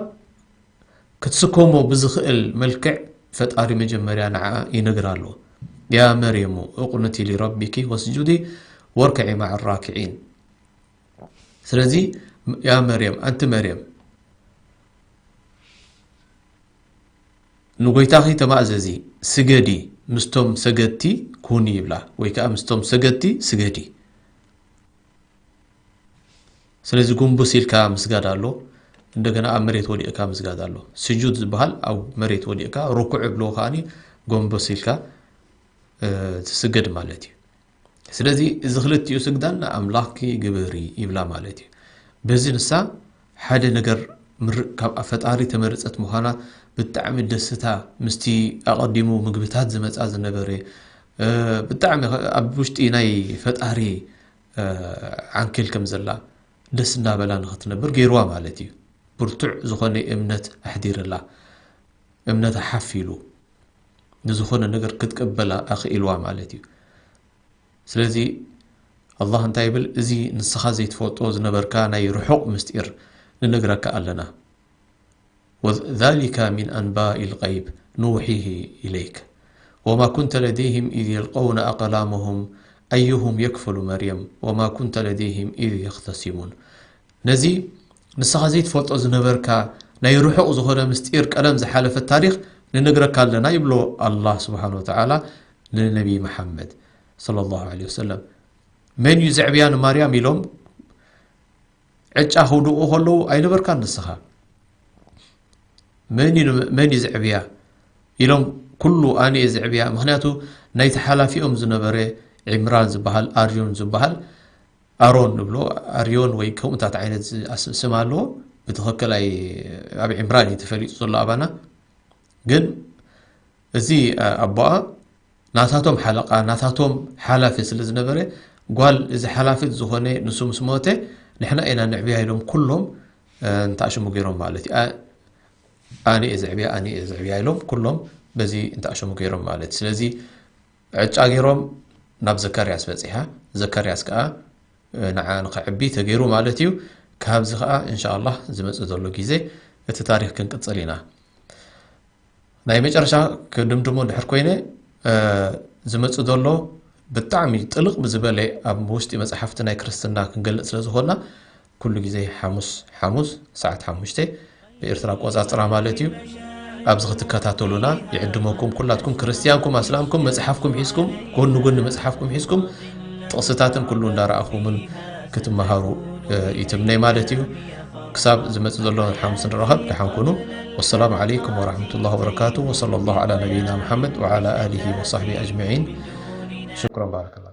ክትስከሞ ብዝኽእል መልክዕ ፈጣሪ መጀመርያ ንዓ ይነግር ኣሎ። ያ መርየሙ እቁኑቲ ሊረቢኪ ወስጁዲ ወርከዒ ማዕ ራኪዒን። ስለዚ ያ መርየም ኣንቲ መርየም ንጎይታኺ ተማእዘዚ ስገዲ ምስቶም ሰገድቲ ኩኒ ይብላ፣ ወይ ከዓ ምስቶም ሰገድቲ ስገዲ። ስለዚ ጉንብስ ኢልካ ምስጋድ ኣሎ፣ እንደገና ኣብ መሬት ወዲቕካ ምስጋድ ኣሎ። ስጁድ ዝበሃል ኣብ መሬት ወዲቕካ፣ ርኩዕ ብሎ ከዓኒ ጎንበስ ኢልካ፣ እ፣ ትስገድ ማለት እዩ። ስለዚ እዚ ክልቲኡ ስግዳን ንኣምላኽኪ ግበሪ ይብላ ማለት እዩ። በዚ ንሳ ሓደ ነገር ምር-፣ ካብ ፈጣሪ ተመረጸት ምዃና ብጣዕሚ ደስታ ምስቲ ኣቐዲሙ ምግብታት ዝመጻ ዝነበረ፣ እ፣ ብጣዕሚ ኣብ ውሽጢ ናይ ፈጣሪ፣ እ፣ ዓንኬል ከም ዘላ ደስ እንዳበላ ንኽትነብር ገይርዋ ማለት እዩ። ብርቱዕ ዝኾነ እምነት ኣሕዲርላ፣ እምነታ ሓፍ ኢሉ ንዝኾነ ነገር ክትቅበላ ኣኽኢልዋ ማለት እዩ። ስለዚ ኣላህ እንታይ ይብል? እዚ ንስኻ ዘይትፈልጦ ዝነበርካ ናይ ርሑቕ ምስጢር ንነግረካ ኣለና። وذلك من أنباء الغيب نوحيه إليك وما كنت لديهم إذ يلقون أقلامهم أيهم يكفل مريم وما كنت لديهم إذ يختصمون። ነዚ ንስኻ ዘይትፈልጦ ዝነበርካ ናይ ርሑቕ ዝኾነ ምስጢር ቀደም ዝሓለፈ ታሪኽ ንነግረካ ኣለና ይብሎ ኣላህ ስብሓን ወተዓላ ንነቢ መሓመድ ሰለላሁ ዐለይሂ ወሰለም። መን እዩ ዘዕብያ ንማርያም ኢሎም ዕጫ ክውድቑ ከለዉ ኣይነበርካን ንስኻ። መን እዩ፣ መን እዩ ዘዕብያ ኢሎም ኩሉ ኣነ እየ ዘዕብያ። ምኽንያቱ ናይቲ ሓላፊኦም ዝነበረ ዒምራን ዝበሃል፣ ኣርዮን ዝበሃል፣ ኣሮን ንብሎ፣ ኣርዮን ወይ ከምኡታት ዓይነት ዝ-፣ ኣስ-፣ ስም ኣለዎ። ብትኽክል ኣይ-፣ ኣብ ዒምራን እዩ ተፈሊጡ ዘሎ ኣባና። ግን እዚ፣ እ፣ ኣቦኣ ናታቶም ሓለቓ፣ ናታቶም ሓላፊ ስለ ዝነበረ፣ ጓል እዚ ሓላፊ ዝኾነ ንሱ ምስ ሞተ፣ ንሕና ኢና ንዕብያ ኢሎም ኩሎም፣ እ፣ እንተኣሸሙ ገይሮም ማለት እዩ። ኣ-፣ ኣነ እየ ዘዕብያ፣ ኣነ እየ ዘዕብያ ኢሎም ኩሎም በዚ እንተኣሸሙ ገይሮም ማለት እዩ። ስለዚ ዕጫ ገይሮም ናብ ዘካርያስ በጺሓ። ዘካርያስ ከኣ፣ እ፣ ንዓ ንኸዕቢ ተገይሩ ማለት እዩ። ካብዚ ከኣ እንሻ ኣላህ ዝመጽእ ዘሎ ግዜ እቲ ታሪኽ ክንቅጽል ኢና። ናይ መጨረሻ ክድምድሞ እንድሕር ኮይነ፣ እ፣ ዝመጽእ ዘሎ ብጣዕሚ ጥልቕ ብዝበለ ኣብ ውሽጢ መጽሓፍቲ ናይ ክርስትና ክንገልጽ ስለ ዝኾንና፣ ኩሉ ግዜ ሓሙስ፣ ሓሙስ ሰዓት ሓሙሽተ ብኤርትራ ኣቆጻጽራ ማለት እዩ። ኣብዚ ክትከታተሉና ይዕድመኩም። ኩላትኩም ክርስትያንኩም ኣስላምኩም መጽሓፍኩም ሒዝኩም፣ ጎኒ ጎኒ መጽሓፍኩም ሒዝኩም ጥቕስታትን ኩሉ እንዳረኣኹምን ክትመሃሩ፣ እ፣ ይትምነይ ማለት እዩ። ክሳብ ዝመጽእ ዘሎ ሓሙስ ንራኸብ፣ ደሓን ኩኑ። ወሰላሙ ዓለይኩም ወራሕመቱላሂ ወበረካቱ። ወሰለላሁ ዓላ ነቢይና ሙሓመድ ወዓላ ኣሊሂ ወሳሕቢሂ ኣጅመዒን። ሽኩረን ባረከላ።